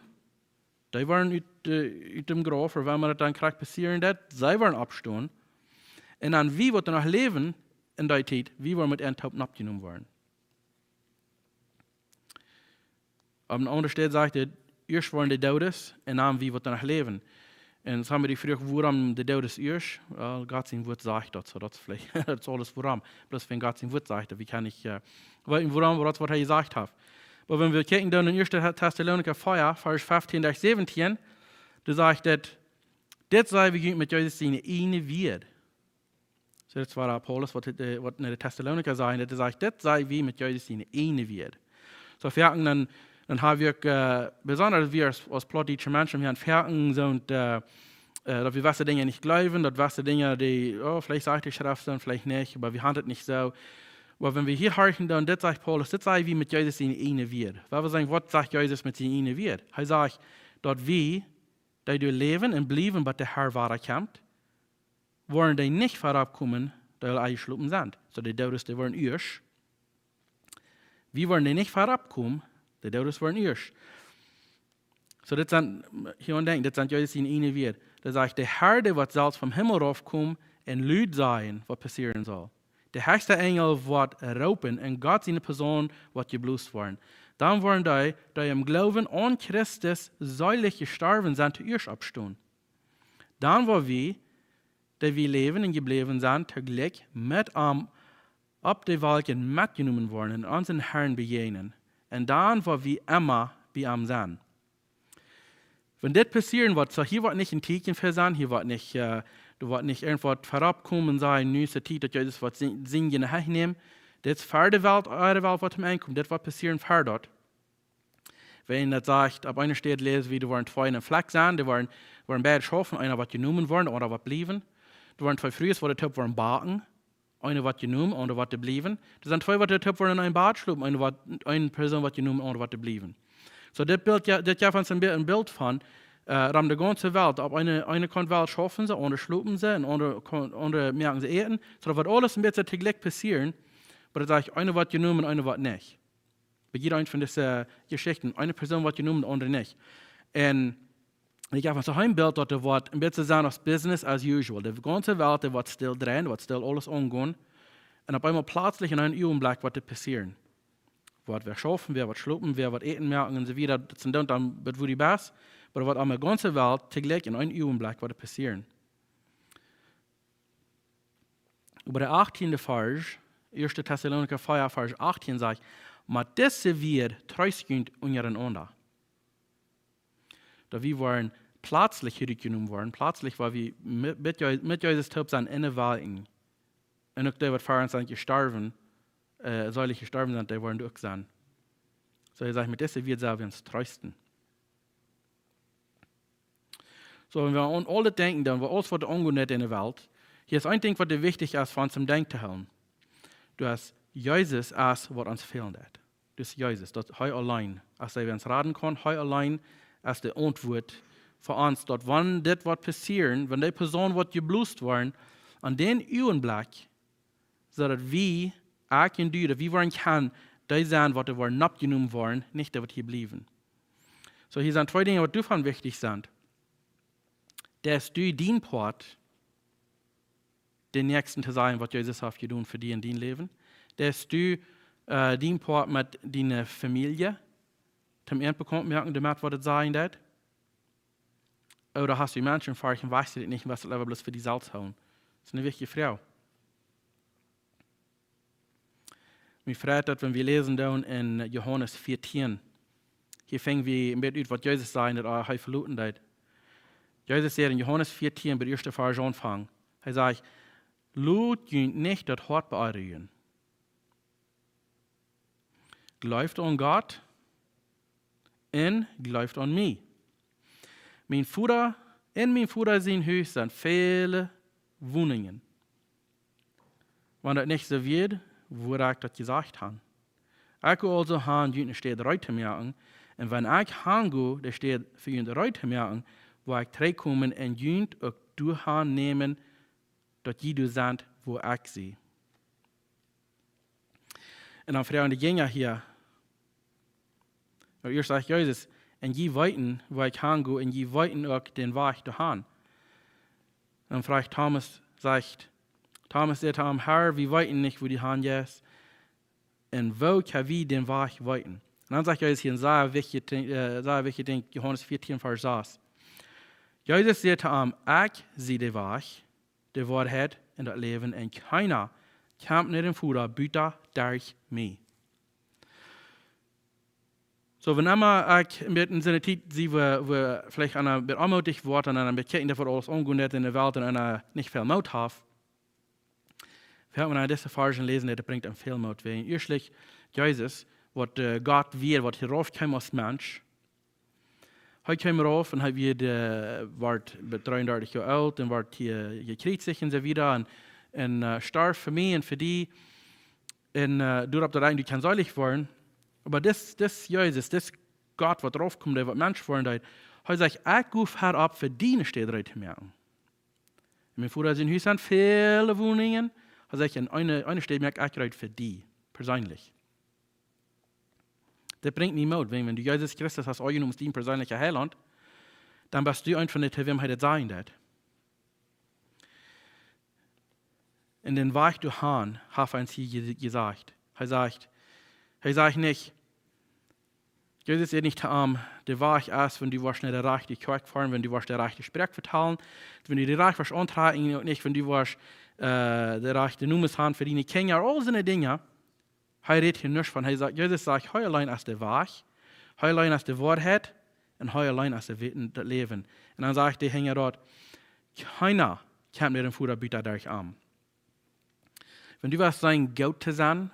dee woaren ut, äh, ut däm Grauf, ooda wua emma daut dan krakjt passieren deit, see woaren oppstonen. Un dan wie, waut doa noch läwen en dee Tiet, wie woaren met an toop oppjenomen woaren. Opp eene aundre Städ sajcht et, ieescht woaren de Doodes un dan wie, waut doa noch läwen. Un dan ha wie de Froag, wuarom de Doodes ieescht? Well, Gott sien Wort sajcht daut soo, daut es veleicht, daut es aules wuarom. Bloos wan Gott sien Wort sajcht daut, wie kjennen nich, äh, weeten wuarom, oba daut es, waut hee jesajcht haft. Oba wan wie kjikjen dan en Ieeschte Tessalonicha vea, Varsch feftieen derch säwentieen, doa sajcht et, dit saj wie junt met Jesus siene ieejne Wieed. Soo, daut wia Paulus, waut, äh, waut no de Tessalonicha säd, daut hee sajcht, dit saj wie met Jesus siene ieejne Wieed. Soo, foaken dan, dan ha wie uk, äh, besonda wie aus, aus plautdietsche Menschen, wie han foaken soont, äh, Äh, daut wie wesse Dinja nich jleewen, daut wesse Dinja, dee, oh, veleicht sajcht de Schreft dan, veleicht nich, oba wie haben et nich soo. Oba wan wie hia horchen, dan, dit sajcht Paulus, dit saj wie met Jesus siene ieejne Wieed. Waut wie sajen, waut sajcht Jesus met siene ieejne Wieed? Hee sajcht, daut wie, dee doa läwen un bliewen, bat de Herr wada kjemt, woaren dee nich verropkomen, dee aul enjeschlopen sent. Soo de Doodes, dee woaren ieescht. Wie woaren dee nich verropkomen, de Doodes woaren ieescht. Soo dit sent, hia aun denkjen, dit sent Jesus siene ieejne Wieed. Dee sajcht, de Herr, dee woat selfst vom Himmel raufkomen un lud sajen, waut passieren saul. De hechste Enjel woat roopen un Gott siene Posaun woat jeblost woaren. Dan woaren dee, dee em Gloowen aun Christus seelich jestorwen sent, toieescht oppstonen. Dan woa wie, dee wie läwen un jebläwen sent, toojlikj met am opp de Wolkjen metjenomen woaren un onsen Herrn bejäajnen. Un dan woa wie emma bie am sennen. Wan dit passieren woat, soo hia woat nich een Tieekjen fa sennen, hia woat nich, äh, doa woat nich irjentwaut verropkomen, sajen, nu es de Tiet, daut Jesus woat sien, sien Jeneich nämen. Dit es ver de Welt, eure Welt woat aum Enj komen, dit woat passieren ver daut. Wan daut sajcht, opp eene Städ läs wie, doa woaren twee en Flakj sennen, dee woaren, woaren beid schaufen, eena woat jenomen woaren, de aundra woat bliewen. Doa woaren twee Frues, waut de Tiet woaren backen, eena woat jenomen, aundra woat bliewen. Doa sent twee, waut de Tiet woaren en een Bad schlopen, eena woat, eene Persoon woat jenomen, aundra woat bliewen. Soo, dit Bilt, jo, dit jeft ons een Bi-, een Bilt von, äh, rom de gaunze Welt, opp eene, eene Kaunt Welt schaufen see, aundre schlopen see, un aundre Kau-, aundre moaken see Äten. Soo, daut woat aules een bät toojlikj passieren, oba daut sajcht, eena woat jenomen, eena woat nich. Bie jieda eent von dise Jeschichten. Eene Persoon woat jenomen, de aundre nich. Un ekj hab soo een Bilt, daut doa woat een bät sennen aus business as usual. De gaunze Welt, dee woat stell dreien, dee woat stell aules aungonen. Un opp eemol pletslich en een Uagenblekj woat et passieren. Waut wie schaufen, wäa woat schlopen, wäa woat Äten moaken un soo wieda. Daut sent dan, dan, daut woat de best. Oba daut woat aun de gaunze Welt toojlikj en een Uagenblekj woat et passieren. Oba de achttiende Varsch, Ieeschte Tessalonicha vea, Varsch achtieen sajcht, "Met dise Wieed treest junt unjarenaunda." Daut wie woaren pletslich hia rutjenomen woaren, pletslich, wiels wie met, met Je-, met Jesus toop sent en de Wolkjen. Un uk dee, waut ver ons sent jestorwen, äh, seelich jestorwen sent, dee woaren doa uk sennen. Soo, hee sajcht, met dise Wieed sell wie ons treesten. Soo, wan wie aun aul dit denkjen, dan, waut aules woat aungonen en de Welt. Hia es een Dinkj, waut wichtich es, fa ons em Denkj to hoolen. Daut es, Jesus es, waut ons fälen deit. Daut es Jesus, daut hee auleen. Aus hee ons raden kaun, hee auleen es de Auntwuat fa ons. Daut wan dit woat passieren, wan dee Persoon woat jeblost woaren, aun dän Uagenblekj, soo daut wie, ekj un du, daut wie woaren kjennen dee sennen, waut doa woaren oppjenomen woaren, nich dee, waut hia bliewen. Soo, hia sent twee Dinja, waut doavon wichtich sent. Deist du dien Poat, dän Näakjsten to sajen, waut Jesus haft jedonen fa die en dien Läwen? Deist du, äh, dien Poat met diene Famielje, toom an bekaunt moaken, doamet, waut et sajen deit? Ooda hast du Menschen, veleicht weetst du daut nich, un west daut leewa bloos fa die selfst hoolen? Daut es eene wichtje Froag. Mie freit daut, wan wie läsen dan en Johanes vieetieen. Hia finj wie een bät ut, waut Jesus säd, daut hee veloten deed. Jesus säd en Johanes vieetieen, bie de ieeschte Varsch aunfangen. Hee säd: "Lot junt nich daut Hoat beonrujen. Jleeft aun Gott un jleeft aun mie. Mien Voda, en mien Voda sien Hus sent väle Woninjen. Wan daut nich soo wia, wudd ekj daut jesajcht han. Ekj go aulsoo han, junt eene Städ reed to moaken. Un wan ekj han go, de Städ fa junt reed to moaken, woa ekj trigjkomen un junt uk doahan nämen, daut jie doa sent, wua ekj sie." Un dan froagen de Jinja hia, oba ieescht sajcht Jesus: "Un jie weeten, wua ekj han go, un jie weeten uk dän Wajch doahan." Dan froagt Thomas, sajcht, Thomas säd to am: "Herr, wie weeten nich, wua du han jeist, un woo kjenn wie dän Wajch weeten?" Un dan sajcht Jesus hia een sea wichtjet Dinkj, äh, sea wichtjet Dinkj, Johanes vieetieen, Varsch sas. Jesus säd to am: "Ekj sie de Wajch, de Woarheit un daut Läwen, un kjeena kjemt no dän Voda buta derch mie." Soo, wan emma ekj een bät en soone Tiet sie, wua, wua veleicht eena een bät onmootich woat un eena een bät kjikjt, daut woat aules aungonen en de Welt un eena nich väl Moot haft, wan wie dise Varschen läsen, daut brinjt eenem väl Moot, wiels ieeschtlich Jesus, waut, äh, Gott wia, waut hia rauf kjeem aus Mensch, Hee kjeem rauf un hee wia, äh, wort bie dreeundartich Joa oolt un wort hia jekjriezicht un soo wieda un, un äh, storf fa mie un fa die. Un äh, doaropp daut eent, du kaust seelich woaren. Oba dis, dis Jesus, dis Gott, waut raufkjeem, dee waut Mensch woaren deed, hee sajcht: "Ekj go ver opp fa die eene Städ reed to moaken. Mien Voda sien Hus sent väle Woninjen." Hee sajcht: "En eene, eene Städ moak ekj reed fa die, perseenlich." Dit brinjt mie Moot, wan, wan du Jesus Christus hast aunjenomen aus dien perseenlicha Heilaunt, dan best du eent von dee, to wäm hee dit sajen deed. Un dän Wajch doahan haft hee ons hia je-, jesajcht. Hee sajcht, hee sajcht nich, Jesus säd nich to am: "De Wajch es, wan du woascht no de rajchte Kjoakj foaren, wan du woascht de rajchte Sproak vetalen, wan du die rajcht woascht auntrakjen, uk nich, wan du woascht äh, de rajchte Nomes han fa diene Kjinja", aul soone Dinja. Hee rät hia nuscht von. Hee sajcht, Jesus sajcht, hee auleen es de Wajch, hee auleen es de Woarheit un hee auleen es de Wä-, daut Läwen. Un dan sajcht de Henj doa: "Kjeena kjemt no dän Voda buta derch am." Wan du west seenen, goot to sennen,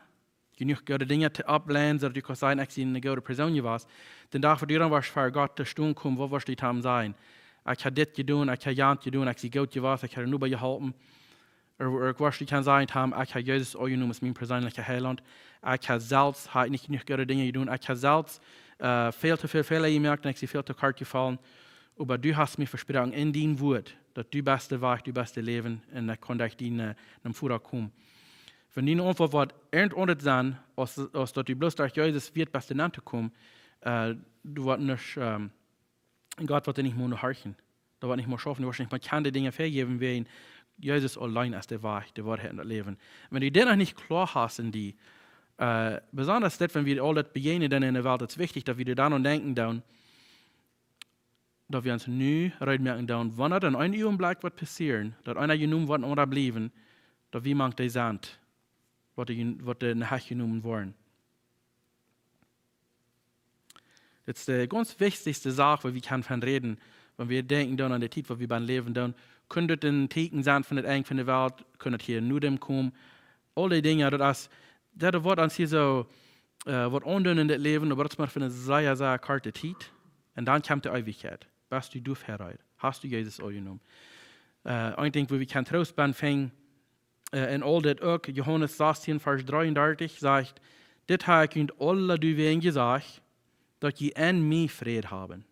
jenuach goode Dinja to oppleien, soo daut du kaust sajen: "Ekj sie eene goode Persoon jewast", dän Dach, wan du dan woascht ver Gott to stonen komen, waut woascht du dan sajen? "Ekj hab dit jedonen, ekj hab jant jedonen, ekj sie goot jewast, ekj hab de Noba jeholpen." Ooda, ooda woascht du dan sajen: "Tom, ekj hab Jesus aunjenomen aus mien perseenlicha Heilaunt. Ekj hab selfst, hab nich jenuach goode Dinja jedonen. Ekj hab selfst äh, väl to väl Fäla jemoakt un ekj sie väl to kort jefollen. Oba du hast mie vesproaken en dien Wuat, daut du best de Wajch, du best daut Läwen, un ekj kaun derch die, äh, nom Voda komen." Wan diene Auntwuat woat irjent aundasch sennen, aus, aus daut du bloos derch Jesus wieet best doa nenn to komen, äh, du woascht nich, ähm, Gott woat die nich mea horchen. Daut woat nich mea schaufen, du woascht nich mea kjennen de Dinja vejäwen, wiels Jesus auleen es de Wajch, de Woarheit un daut Läwen. Wan du dit noch nich kloa hast en die, äh, besonda dit, wan wie aul daut bejäajnen dan en de Welt, daut es wichtich, daut wie doa dan aun denkjen doonen, daut wie ons nu reed moaken doonen, wan daut en een Uagenblikj woat passieren, daut eena jenomen woat un aundra bliewen, daut wie mank dee sent, waut dee, waut dee nohäa jenomen woaren. Dit es de gaunz wichtichste Sach, wua wie kjennen von räden, wan wie denkjen doonen aun de Tiet, wua wie bennen läwen doonen. Kunn dit een Tieekjen sennen von daut Enj von de Welt? Kunn daut hia nu dan komen? Aul dee Dinja, daut es, daut woat ons hia soo, äh, waut aundoonen en dit Läwen, oba daut es mau fa eene sea, sea korte Tiet. Un dan kjemt de Eewichkjeit. Best du doa reed? Hast du Jesus aunjenomen? Äh, een Dinkj, wua wie kjennen Troost bennen finjen, äh, en aul dit uk, Johanes sastieen, Varsch dreeundartich, sajcht: "Dit hab ekj junt aula doawäajen jesajcht, daut jie en mie Fräd haben.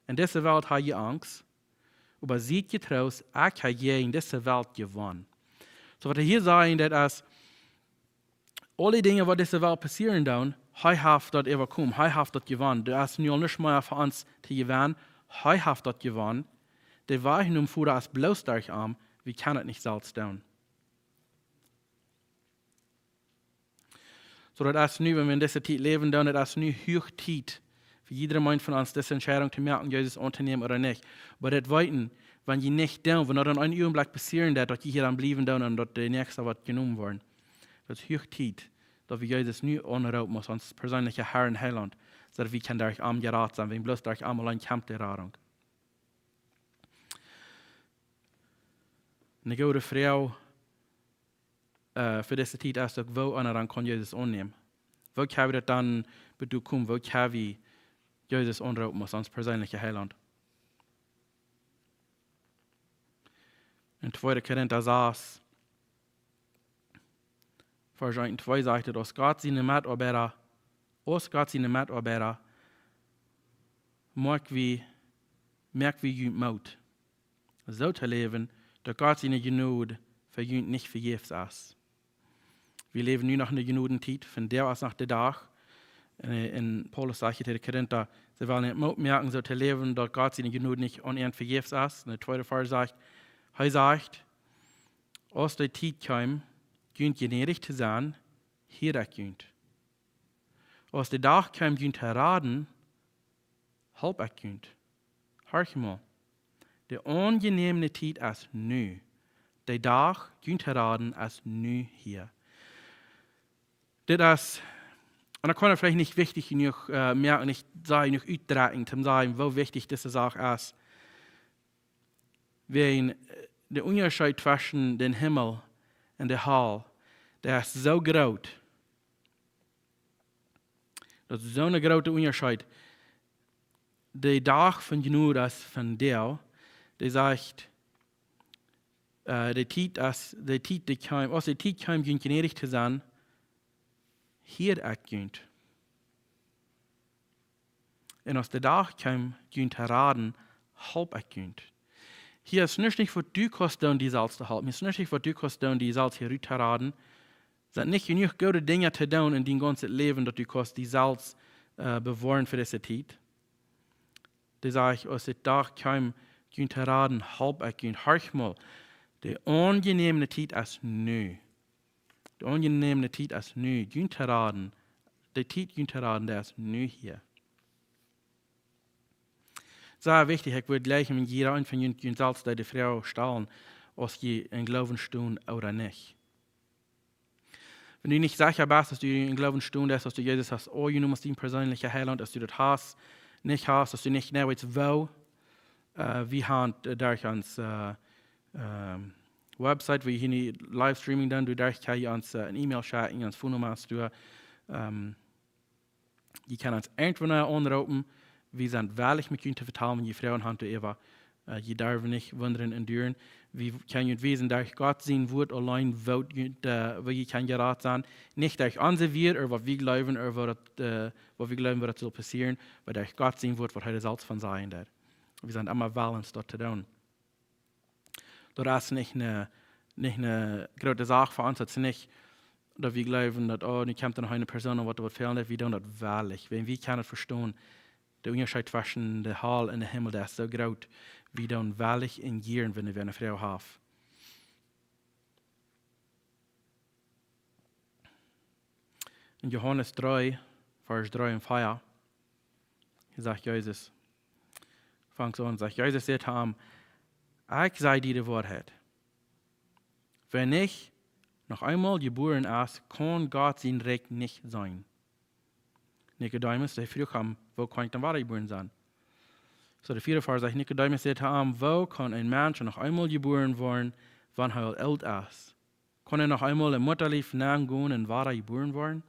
En dise Welt hab jie Angst, oba siet jetroost, ekj hab jäajen dise Welt jewonnen." Soo waut hee hia sajcht, daut es, aul dee Dinja, waut dise Welt passieren doonen, hee haft daut äwakomen, hee haft daut jewonnen. Doa es nu aul nuscht mea fa ons to jewennen, hee haft daut jewonnen. De Wajch nom Voda es bloos derch am, wie kjennen daut nich selfst doonen. Soo daut es nu, wan wie en dise Tiet läwen doonen, daut es nu huach Tiet fa jieda eenen von ons, dise Entscheidunk to moaken, Jesus auntonämen ooda nich. Oba daut weeten, wan jie nich doonen, wan daut en een Uagenblikj passieren deit, daut jie hia dan bliewen doonen un daut de Näakjsta woat jenomen woaren. Daut es huach Tiet, daut wie Jesus nu aunroopen aus ons perseenlicha Herr un Heilaunt, soo daut wie kjennen derch am jerat sennen, wiels bloos derch am auleen kjemt de Radunk. Eene goode Froag, äh, fa dise Tiet es uk, woo eena dan kaun Jesus aunnämen. Woo kjenn wie daut dan bie doa komen? Woo kjenn wie Jesus aunroopen aus ons perseenlicha Heilaunt? En tweede Korinta sas, Varsch eent un twee sajcht et: "Aus Gott siene Metoabeida, aus Gott siene Metoabeida, moak wie, moak wie junt Moot, soo to läwen, daut Gott siene Jnod fa junt nich vejäfs es." Wie läwen nu noch en de Jnodentiet, vondoag es noch de Dach. Un, un Paulus sajcht hia to de Korinta, see wellen junt Moot moaken, soo to läwen, daut Gott siene Jnod nich aun an vejäfs es. Un de tweede Varsch sajcht, hee sajcht: "Aus de Tiet kjeem, junt jnädich to sennen, hieed ekj junt. Aus de Dach kjeem, junt to raden, holp ekj junt." Horch mol. De aunjenäme Tiet es nu. De Dach, junt to raden, es nu hia. Dit es, un daut kaun eena veleicht nich wichtich jenuach, äh, moaken, nich sea jenuach utdrekjen, om to sajen, woo wichtich dise Sach es. Wäajen, äh, de Unjascheet tweschen dän Himmel un de Hal, dee es soo groot. Daut es soon groote Unjascheet. De Dach von Jnod es vondoag, dee sajcht, äh, de Tiet es, de Tiet, dee kjeem, aus de Tiet kjeem, junt gnädich to sennen, hieed ekj junt. Un aus de Dach kjeem, junt to raden, holp ekj junt. Hia es nuscht nich, waut du kaust doonen, die selfst to halpen. Hia es nuscht nich, waut du kaust doonen, die selfst hia rut to raden. Sent nich jenuach goode Dinja to doonen en dien gaunzet Läwen, daut du kaust die selfst, äh, bewoaren fa dise Tiet. Dee sajcht, aus de Dach kjeem, junt to raden, holp ekj junt. Horch mol, de aunjenäme Tiet es nu. De aunjenäme Tiet es nu. Junt to raden, de Tiet junt to raden, dee es nu hia. Sea wichtich, ekj wudd jleichen, wan jieda eena von junt, junt selfst de Froag stalen, aus jie em Gloowen stonen ooda nich. Wan du nich secha best, aus du em Gloowen stonen deist, aus du Jesus hast aunjenomen aus dien perseenlicha Heilaunt, aus du daut hast, nich hast, aus du nich, nä, weetst woo, äh, wie haben, äh, derch ons, äh, ähm, Website, wua jie hia Livestreaming doonen, du derch kaust ons, äh, eene E-Mail schekjen, ons Phonenumma es doa, ähm, jie kjennen ons irjentwanea aunroopen. Wie sent wellich, met junt to vetalen, wan jie Froagen haben doaräwa. Äh, jie derwen nich wundren un duaren. Wie kjennen junt wiesen derch Gott sien Wort auleen, woo jie, äh, woo jie kjennen jerat sennen. Nich derch onse Wieed, ooda waut wie jleewen, ooda waut daut, äh, waut wie jleewen, waut daut saul passieren, oba derch Gott sien Wort, waut hee selfst von sajen deed. Wie sent emma wellens, daut to doonen. Daut es nich eene, nich eene groote Sach fa ons, daut es nich, daut wie jleewen, daut, oh, nu kjemt doa noch eene Persoon, waut, waut fält, wie doonen daut wellich. Wan wie kjennen daut vestonen, de Unjascheet tweschen de Hal un de Himmel, dee es soo groot, wie doonen wellich un jieren, wan wie eene Froag haben. En Johanes dree, Varsch dree un vea, hia sajcht Jesus, fangt aun, sajcht Jesus, säd to am: "Ekj saj die de Woarheit. Wäa nich noch eemol jebuaren es, kaun Gott sien Rikj nich seenen." Nikodemus, dee fruach am: "Woo kaun ekj dan wada jebuaren sennen?" Soo, de vieede Varsch sajcht, Nikodemus säd to am: "Woo kaun een Mensch noch eemol jebuaren woaren, wan hee aul oolt es? Kaun hee noch eemol em Muttalief nengonen un wada jebuaren woaren?"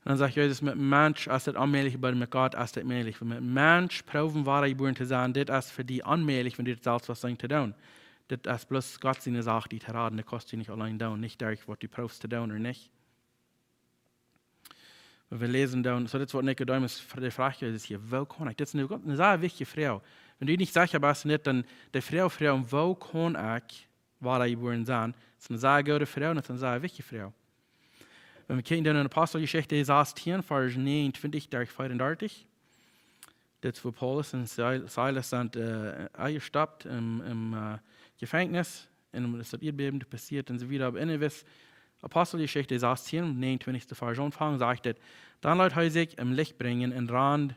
Un dan sajcht Jesus: "Met Mensch es daut onmäajlich, oba met Gott es daut mäajlich." Met Mensch proowen wada jebuaren to sennen, dit es fa die onmäajlich, wan du daut selfst waut denkjst to doonen. Dit es bloos Gott siene Sach, die to raden, daut kaust du nich auleen doonen, nich derch waut du proowst to doonen ooda nich. Wan wie läsen dan, soo dit es waut Nikodemus fr-, dee fruach Jesus hia: "Woo kaun ekj?" Dit es eene, eene sea wichtje Froag. Wan du nich secha best, nich, dan de Froag froagen: "Woo kaun ekj wada jebuaren sennen?" Daut es eene sea goode Froag, daut es eene sea wichtje Froag. Wan wie kjikjen dan en Aposteljeschicht sastieen, Varsch negenuntwintich derch veeaundartich. Dit es, wua Paulus un Sil-, Silas sent, äh, enjestopt em, em, äh, Jefenkjnis. Un es daut Ieedbäben passieet un soo wieda. Oba en de Aposteljeschicht sastieen, negenuntwintichste Varsch aunfangen, sajcht et: "Dan leet hee sikj em Licht brinjen un rand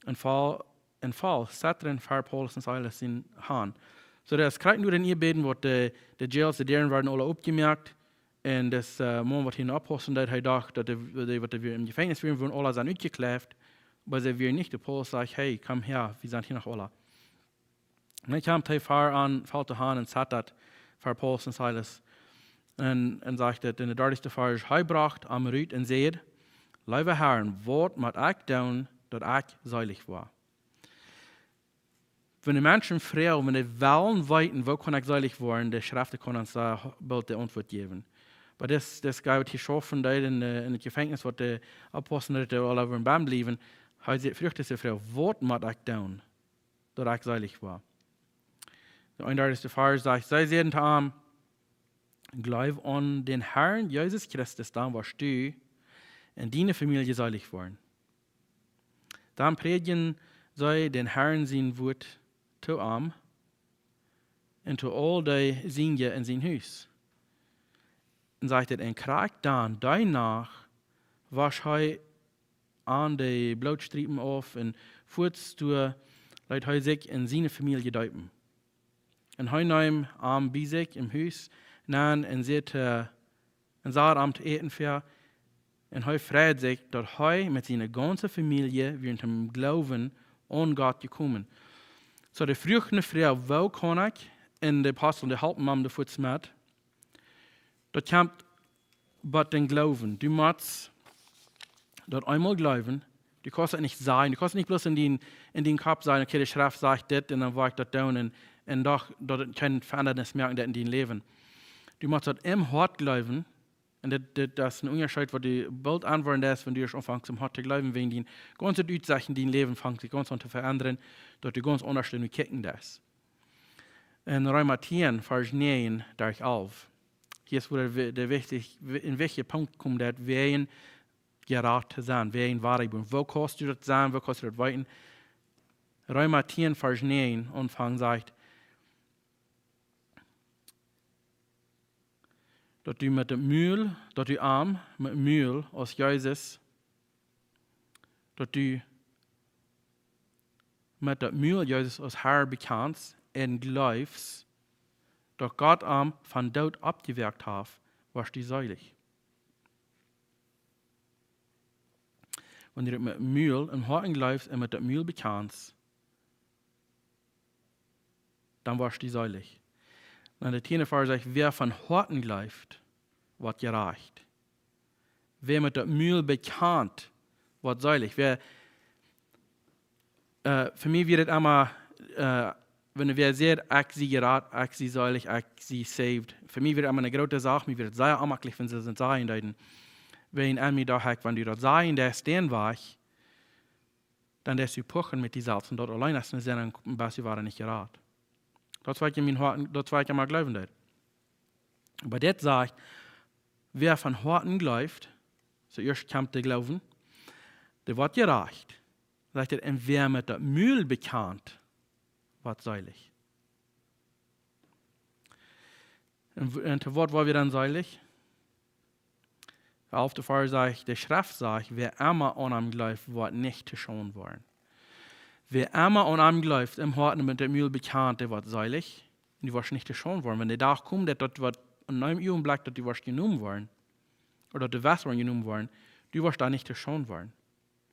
un foll, un foll Zetren ver Paulus un Silas siene Haunt." Soo, daut es krakjt no daut Ieedbäben, waut de, de Jails, de Däaren worden aula opjemoakt. Un dis, äh, Maun, waut hia oppaussen deed, hee docht, daut dee, dee, waut dee wia em Jefenkjnis wieren, wudden aula sennen utjekjläft. Oba see wieren nich. De Paulus sajcht: "Hey, komm häa, wie sent hia noch aula." Un dan kjemt hee ver aun, foll de Haunt un zetad ver Paulus un Silas. Un, un sajcht et en de dartichste Varsch: "Hee brocht am rut un säd: Leewa Herr, waut mott ekj doonen, daut ekj seelich woa?" Wan de Menschen froagen, wan dee wellen weeten: "Woo kaun ekj seelich woaren?", de Schreft kaun ons doa boolt de Auntwuat jäwen. Oba dis, dis guy, waut hia schaufen deed en, äh, en daut Jefenkjnis, waut de Apostel, dee aula wudden bie am bliewen, hee säd, fruach dise Froag: "Waut mott ekj doonen, daut ekj seelich woa?" De eenundartichste Varsch sajcht: "See säden to am: Jleew aun dän Herrn Jesus Christus, dan woascht du un diene Famielje seelich woaren." Dan prädjden see dän Herrn sien Wuat to am un to aul dee Sienje en sien Hus. Un sajcht et: "Un krakjt dan, dee Nacht, wosch hee an de Blootstriepen auf un fuaz doa leet hee sikj un siene Famielje deepen. Un hee neem am bie sikj em Hus nenn un säd, äh, un säd am to äten väa. Un hee freid sikj, daut hee met siene gaunze Famielje wieren toom Gloowen aun Gott jekomen." Soo, dee fruach ne Froag: "Woo kaun ekj?" Un de Apostel, dee halpen am doa fuaz met. Daut kjemt bie dän Gloowen. Du motst daut eemol jleewen, Du kaust daut nich sajen. Du kaust nich bloos en dien, en dien Kopp sajen, okay, de Schreft sajcht dit un dan woa ekj daut doonen un, un doch, daut et kjeen Veendrunk moaken deit en dien Läwen. Du motst daut em Hoat jleewen. Un dit, dit, daut es een Unjascheet, waut du boolt aunwoaren deist, wan du ieescht aunfangst em Hoat to jleewen, wan dien gaunzet Utsecht en dien Läwen fangt sikj gaunz aun to veendren, daut du gaunz aundasch no kjikjen deist. En Reema tieen, Varsch näajen derch alf. Hia es wada de, de wichtich, een wichtja Punkt kjemt, daut wie jerat to sennen, wie woare Juden. Woo kaust du daut sennen? Woo kaust du daut weeten? Reema tieen, Varsch näajen, Aunfank sajcht, daut du met daut Mul, daut du am met daut Mul aus Jesus, daut du met daut Mul Jesus aus Herr bekjanst un jleefst, daut Gott am vom Doot oppjewakjt haft, woascht du seelich. Wan du met daut Mul em Hoat jleefst un met daut Mul bekjanst, dan woascht du seelich. Dan de tieende Varsch sajcht, wäa von Hoaten jleeft, woat jerajcht. Wäa met daut Mul bekjant, woat seelich. Wäa, äh, fa mie wia et emma, äh, wan wäa sajcht, ekj sie jerat, ekj sie seelich, ekj sie saved. Fa mie wia et emma eene groote Sach, mie wia et sea onjemakjlich, wan see daut sajen deeden. Wan ekj mie docht, wan du daut sajen deist, dan woa ekj dan deist du puchen met die selfst un daut auleen es een Senn, dan best du wada nich jerat. Daut es waut ekj en mien Hoat, daut es waut ekj emma jleewen deed. Oba dit sajcht, wäa von Hoaten jleeft, soo ieescht kjemt de Gloowen, dee woat jerajcht. Sajcht et, un wäa met daut Mul bekjant, woat seelich. Un, w- un to waut woa wie dan seelich? De alfte Varsch sajcht, de Schreft sajcht, wäa emma aun am jleeft, woat nich to Schaund woaren. Wäa emma aun am jleeft, em Hoat un met daut Mul bekjant, dee woat seelich. Un du woascht nich to Schaund woaren. Wan de Dach kjemt, daut daut woat en eenem Uagenblekj, daut du woascht jenomen woaren, ooda daut du woascht woaren jenomen woaren, du woascht doa nich to Schaund woaren,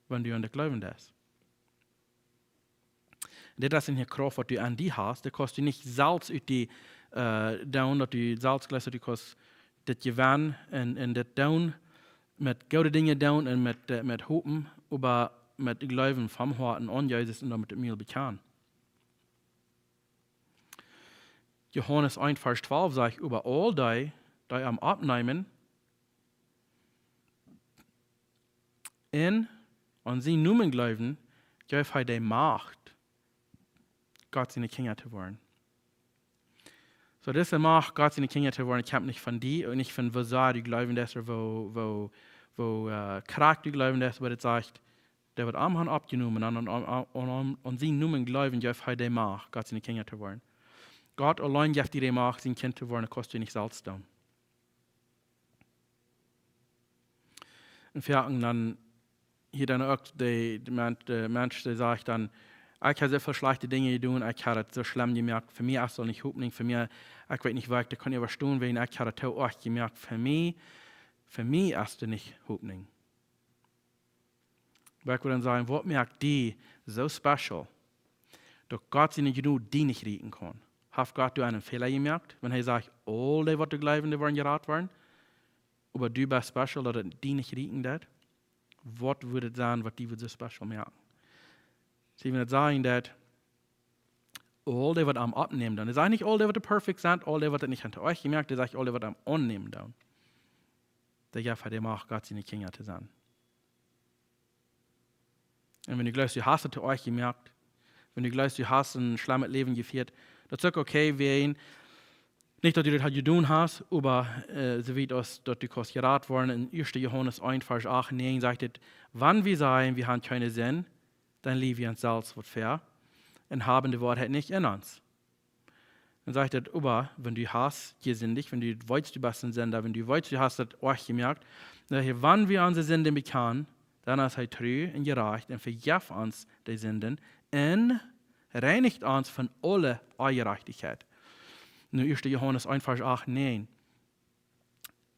wan du aun daut jleewen deist. Dit es eene Krauft, waut du en die hast. Daut kaust du nich selfst ut die, äh, doonen, daut du selfst jleefst, daut du kaust dit jewennen un, un dit doonen, met goode Dinja doonen un met, äh, met Hopen, oba met Gloowen vom Hoat aun Jesus un dan met daut Mul bekjanen. Johanes eent, Varsch twalf sajcht, oba aul dee, dee am oppneemen, un aun sienen Nomen jleewen, jeef hee de Macht, Gott siene Kjinja to woaren. Soo, dise Macht, Gott siene Kjinja to woaren, kjemt nich von die, uk nich von woo sea du jleewen deist, ooda woo, woo, woo, äh, krakjt du jleewen deist, oba et sajcht, dee woat am han oppjenomen, un, un, un, un, un aun sienen Nomen jleewen, jeef hee de Macht, Gott siene Kjinja to woaren. Gott auleen jeft die de Macht, sien Kjint to woaren, daut kaust du nich selfst doonen. Un wie haben dan hia dan uk de, de Men-, de Mensch, dee sajcht dan, ekj hab soo väl schlajchte Dinja jedonen, ekj hab et soo schlemm jemoakt, fa mie es et nich Hopninj, fa mie, ekj weet nich, woo ekj daut kaun äwastonen, wäajen ekj hab et too oajch jemoakt, fa mie, fa mie es et nich Hopninj. Oba ekj well dan sajen, waut moakt die soo special, daut Gott siene Jnod die nich rieekjen kaun? Haft Gott doa eenen Fäla jemoakt, wan hee sajcht, aul dee, waut doa jleewen, dee woaren jerat woaren? Oba du best special, daut et die nich rieekjen deit? Waut wudd et sennen, waut die wudd soo special moaken? See, wan et sajen deit, aul dee, waut am aunnämen doonen. Daut sajcht nich aul dee, waut doa perfekt sent, aul dee, waut et nich han too oajch jemoakt, daut sajcht aul dee, waut am aunnemen doonen. Dee jeft hee de Macht, Gott siene Kjinja to sennen. Un wan du jleefst, du hast et too oajch jemoakt, wan du jleefst, du hast een schlemmet Läwen jefieet, daut es uk okay, wäajen, nich daut du daut jedonen hast, oba, äh, soo wiet aus daut du kaust jerat woaren, en ieeschte Johanes eent, Varsch acht un näajen sajcht et, wan wie sajen, wie han kjeene Sind, dan läajen wie ons selfst waut ver un haben de Woarheit nich en ons. Dan sajcht et, oba wan du hast jesindicht, wan du weetst, du best een Sinda, wan du weetst, du hast daut oajch jemoakt, dan sajcht et, wan wie onse Sinden bekjanen, dan es hee tru un jerajcht un vejeft ons de Sinden un reinicht ons von aule Onjerajchtichkjeit. Nu ieeschte Johanes eent, Varsch acht un näajen.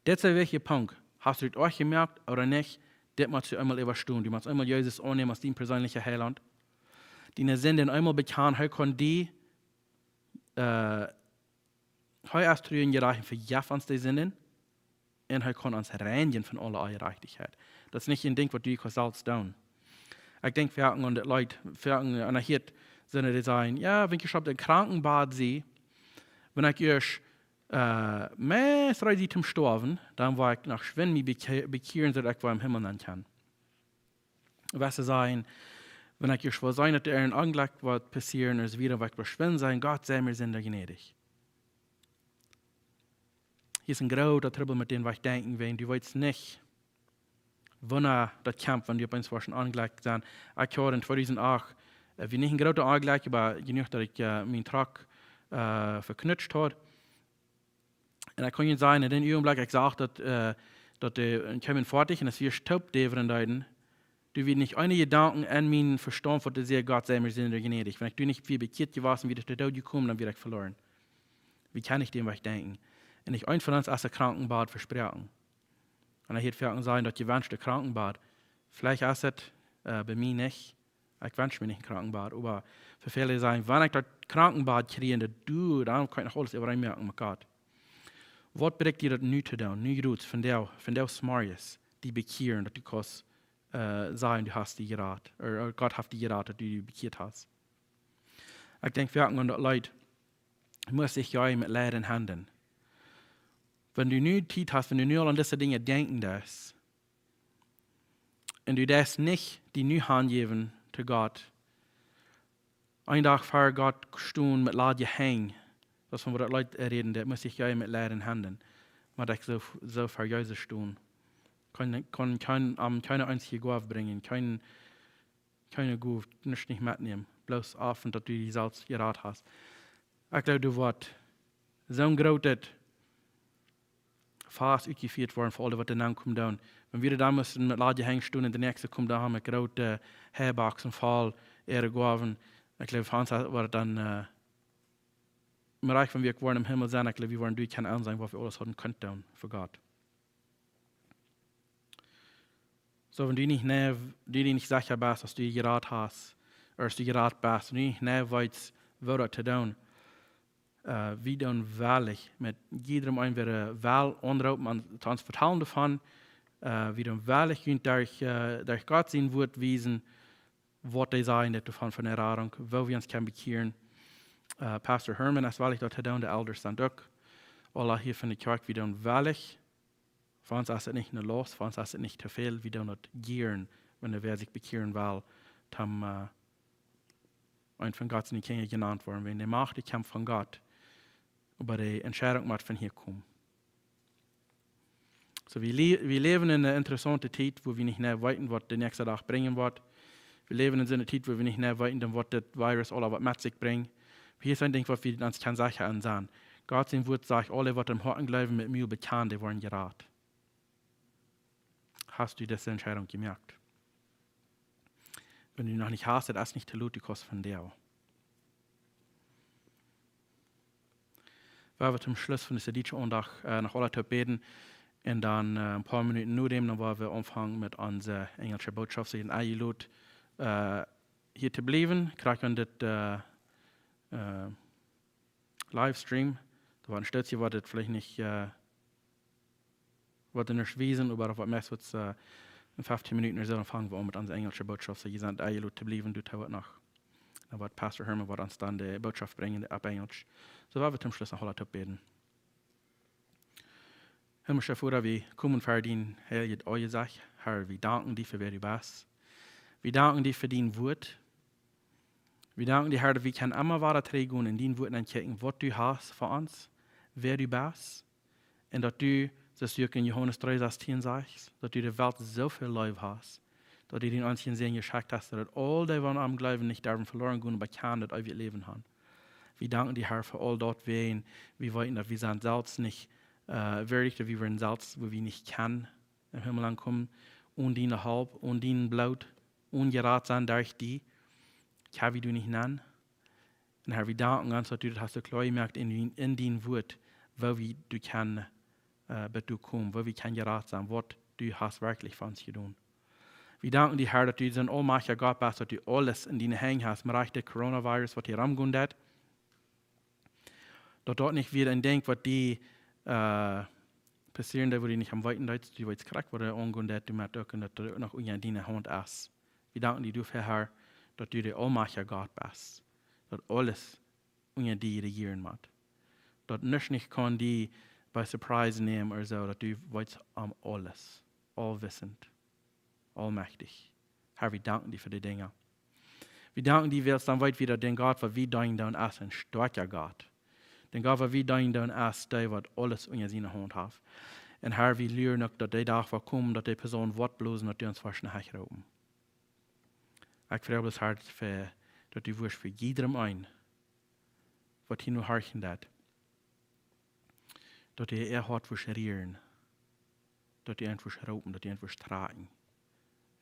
Dit es een wichtja Punkt. Hast du et oajch jemoakt ooda nich? Dit motst du eemol äwastonen. Du motst eemol Jesus aunnämen aus dien perseenlicha Heilaunt. Diene Sinden eemol bekjanen, hee kaun die, äh, hee es tru un jerajcht un vejeft ons de Sinden. Un hee kaun ons reinjen von aule Onjerajchtichkjeit. Daut es nich een Dinkj, waut du kaust selfst doonen. Ekj denkj foaken aun daut Leet, foaken aun daut Hoat, sent dee sajen: "Jo, wan ekj opp daut Krankenbad sie, wan ekj ieescht, äh, meist reed sie toom stoawen, dan woa ekj noch schwind mie beke-, bekjieren, soo daut ekj woa em Himmel nenn kjennen." Woo see sajen: "Wan ekj ieescht woa seenen, daut doa een Onjlekj woat passieren, es wada, woa ekj woa schwind sajen: Gott, sie mie Sinda jnädich." Hia es een groota Trubbel met dän, waut ekj denkj, wan du weetst nich, wanea daut kjemt, wan du opp eemol woascht een Onjlekj sennen. Ekj haud en tweedusent acht, äh, wia nich een groota Onjlekj, oba jenuach, daut ekj, äh, mienen Truck, äh, veknutscht haud. Un ekj kaun junt sajen, en dän Uagenblikj, ekj sach daut, äh, daut de, een kjeem een Foatich un daut wia stopp, dee wia en deeden. Doa wia nich een Jedanken en mienen Vestaunt, waut säd: "Gott, sie mie Sinda jnädich." Wan ekj doa nich wia bekjieet jewast, wia ekj to Doot jekomen, dan wia ekj veloaren. Woo kaun ekj dän Wajch denkjen? Un nich eena von ons es een Krankenbad vesproaken. Un ekj hia foaken sajen, daut jewenschte Krankenbad. Veleicht es et, äh, bie mie nich. Ekj wensch mie nich een Krankenbad. Oba fa väle sajen, wan ekj daut Krankenbad kjrie, daut du, dan kaun ekj noch aules äwareen moaken met Gott. Waut brukt die daut nu to doonen? Nu jrod, vondoag, vondoag zemorjes, die bekjieren, daut du kaust, äh, sajen, du hast die jerat. Ooda, ooda Gott haft die jerat, daut du die bekjieet hast. Ekj denkj foaken aun daut Leet, mott sikj jeewen met leere Haunt. Wan du nu Tiet hast, wan du nu aul aun dise Dinja denkjen deist, un du deist nich die nu hanjäwen to Gott, een Dach ver Gott stonen met ladje Henj, daut es von waut daut Leet räden deed, mott sikj jeewen met leere Haunt. Mau daut ekj soo, soo ver Jesus stonen. Kaun, kaun kjeen, am kjeene eensje Gow brinjen, kjeen, kjeene Gow, nuscht nich metnämen. Bloos opp daut du die selfst jerat hast. Ekj jleew, doa woat soon grootet Fast utjefieet woaren fa aule, waut doa nenn komen doonen. Wan wie dan motten met ladje Henj stonen un de näakjste kjemt dan met groote Heibaksen voll äare Gowen. Ekj jleew, fa ons woat dan, äh, mau rikj, wan wie woaren em Himmel sennen, ekj jleew, wie woaren doa kjennen aunseenen, waut wie aules hauden kunt doonen fa Gott. Soo, wan du nich, nä, du die nich secha best, aus du jerat hast, ooda aus du jerat best, wan du nich, nä, weetst, woo daut to doonen, äh, wie doonen wellich met jiedrem een, wäa well aunroopen, aun, to ons vetalen doavon, äh, wie doonen wellich junt derch, äh, derch Gott sien Wuat wiesen, waut dee sajen, daut doavon von Erfahrung, woo wie ons kjennen bekjieren. Äh, Pastor Herman es wellich daut to doonen, de Elders sent uk. Aule hia von de Kjoakj, wie doonen wellich. Fa ons es et nich ne Laust, fa ons es et nich to väl, wie doonen daut jieren, wan wäa sikj bekjieren well, dan, äh, een von Gott siene Kjinja jenant woaren, wan de Macht, dee kjemt von Gott, oba de Entscheidunk mott von hia komen. Soo, wie lie-, wie läwen en eene interessaunte Tiet, wua wie nich mea weeten, waut de näakjste Dach brinjen woat. Wie läwen en soone Tiet, wua wie nich mea weeten, dan waut dit Virus aula waut met sikj brinjt. Hia es een Dinkj, waut wie ons kjennen secha aun sennen. Gott sien Wuat sajcht, aule, waut aum Hoaten jleewen, met Mul bekjanen, dee woaren jerat. Hast du dise Entscheidunk jemoakt? Wan du noch nich hast, daut es nich to lot, du kaust vondoag. Wie woaren toom Schluss von dise Dietsche Aundacht, äh, noch aula toop bäden. Un dan, äh, een poa Minuten no däm, dan woa wie aunfangen met onse enjelsche Bootschoft. Soo, enjelot, äh, hia to bliewen, kjrieen dit, äh, äh, Livestream. Doa woat een Stootje, woat et veleicht nich, äh, woat et nich wiesen, oba waut meist woat, äh, en feftieen Minuten ooda soo, dan fangen wie aun met onse enjelsche Bootschoft. Soo, jie sent enjelot to bliewen, doa woat noch. Dan woat Pastor Herman woat ons dan de Bootschoft brinjen, opp Enjelsch. Soo, wie woaren toom Schluss noch aula toop bäden. Himmlischa Voda, wie komen ver dien heiljet Aunjesecht. Herr, wie danken die fa wäa du best. Wie danken die fa dien Wuat. Wie danken die, Herr, daut wie kjennen emma wada trigjgonen un dien Wuat ankjikjen, waut du hast fa ons, wäa du best. Un daut du, soo aus du uk en Johanes dree sastieen sajchst, daut du de Welt soo väl leef hast, daut du dien eensjen Sän jeschekjt hast, daut aul dee, waut aun am jleewen, nich derwen veloaren gonen, oba kjennen daut eewje Läwen haben. Wie danken die, Herr, fa aul daut, wäajen wie weeten, daut wie sent selfst nich, äh, wieedich, daut wie woaren selfst, wua wie nich kjennen em Himmel aunkomen, onen diene Help, onen dien Bloot, onen jerat sennen derch die, kjenn wie doa nich nenn. Un Herr, wie danken ons, daut du daut hast soo kloa jemoakt en, en dien Wuat, woo wie doa kjennen, äh, bat doa komen, woo wie kjennen jerat sennen, waut du hast werkjlich fa ons jedonen. Wie danken die, Herr, daut du soon aulmajchtja Gott best, daut du aules en diene Henj hast, mau rajcht de Coronavirus, waut hia romgonen deit. Daut daut nich wada een Dinkj, waut die, äh, passieren deit, wua du nich aun weeten deetst, du weetst krakjt, waut doa aungonen deit, du moakst uk, un daut doa uk noch unja diene Haunt es. Wie danken die doafäa, Herr, daut du de aulmajchtja Gott best, daut aules unja die rejieren mott, daut nuscht nich kaun die by surprise nämen ooda soo, daut du weetst om aules, aulwissend, aulmajchtich. Herr, wie danken die fa de Dinja. Wie danken die, wiels dan weet wie, daut dän Gott, waut wie deenen doonen, es een stoakja Gott. Dän Gott, waut wie deenen doonen, es dee, waut aules unja siene Haunt haft. Un Herr, wie luaren uk, daut de Dach woat komen, daut de Persoon woat blosen, daut du ons woascht no Hecht roopen. Ekj froag bloos, Herr, fa, daut du woascht fa jiedrem eenen, waut hia nu horchen deit, daut du äa Hoat woascht rieren, daut du an woascht roopen, daut du an woascht trakjen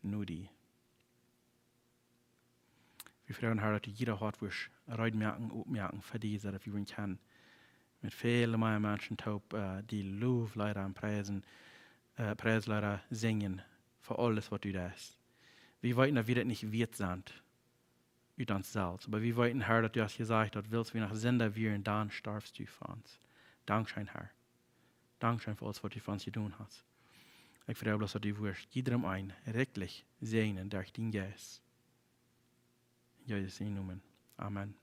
no die. Wie froagen, Herr, daut du jieda Hoat woascht reed moaken, opmoaken fa die, soo daut wie kjennen met väle mea Menschen toop, äh, die Lofleeda un Preisen, äh, Preisleeda sinjen fa aules, waut du deist. Wie weeten, daut wie daut nich wieet sent ut ons selfst. Oba wie weeten, Herr, daut du hast jesajcht, daut wiels wie noch Sinda wieren, dan storfst du fa ons. Dankscheen, Herr. Dankscheen fa aules, waut du fa ons jedonen hast. Ekj froag bloos, daut du woascht jiedrem eenen rikjlich säajnen derch dienen Jeist. En Jesus sienen Nomen. Amen.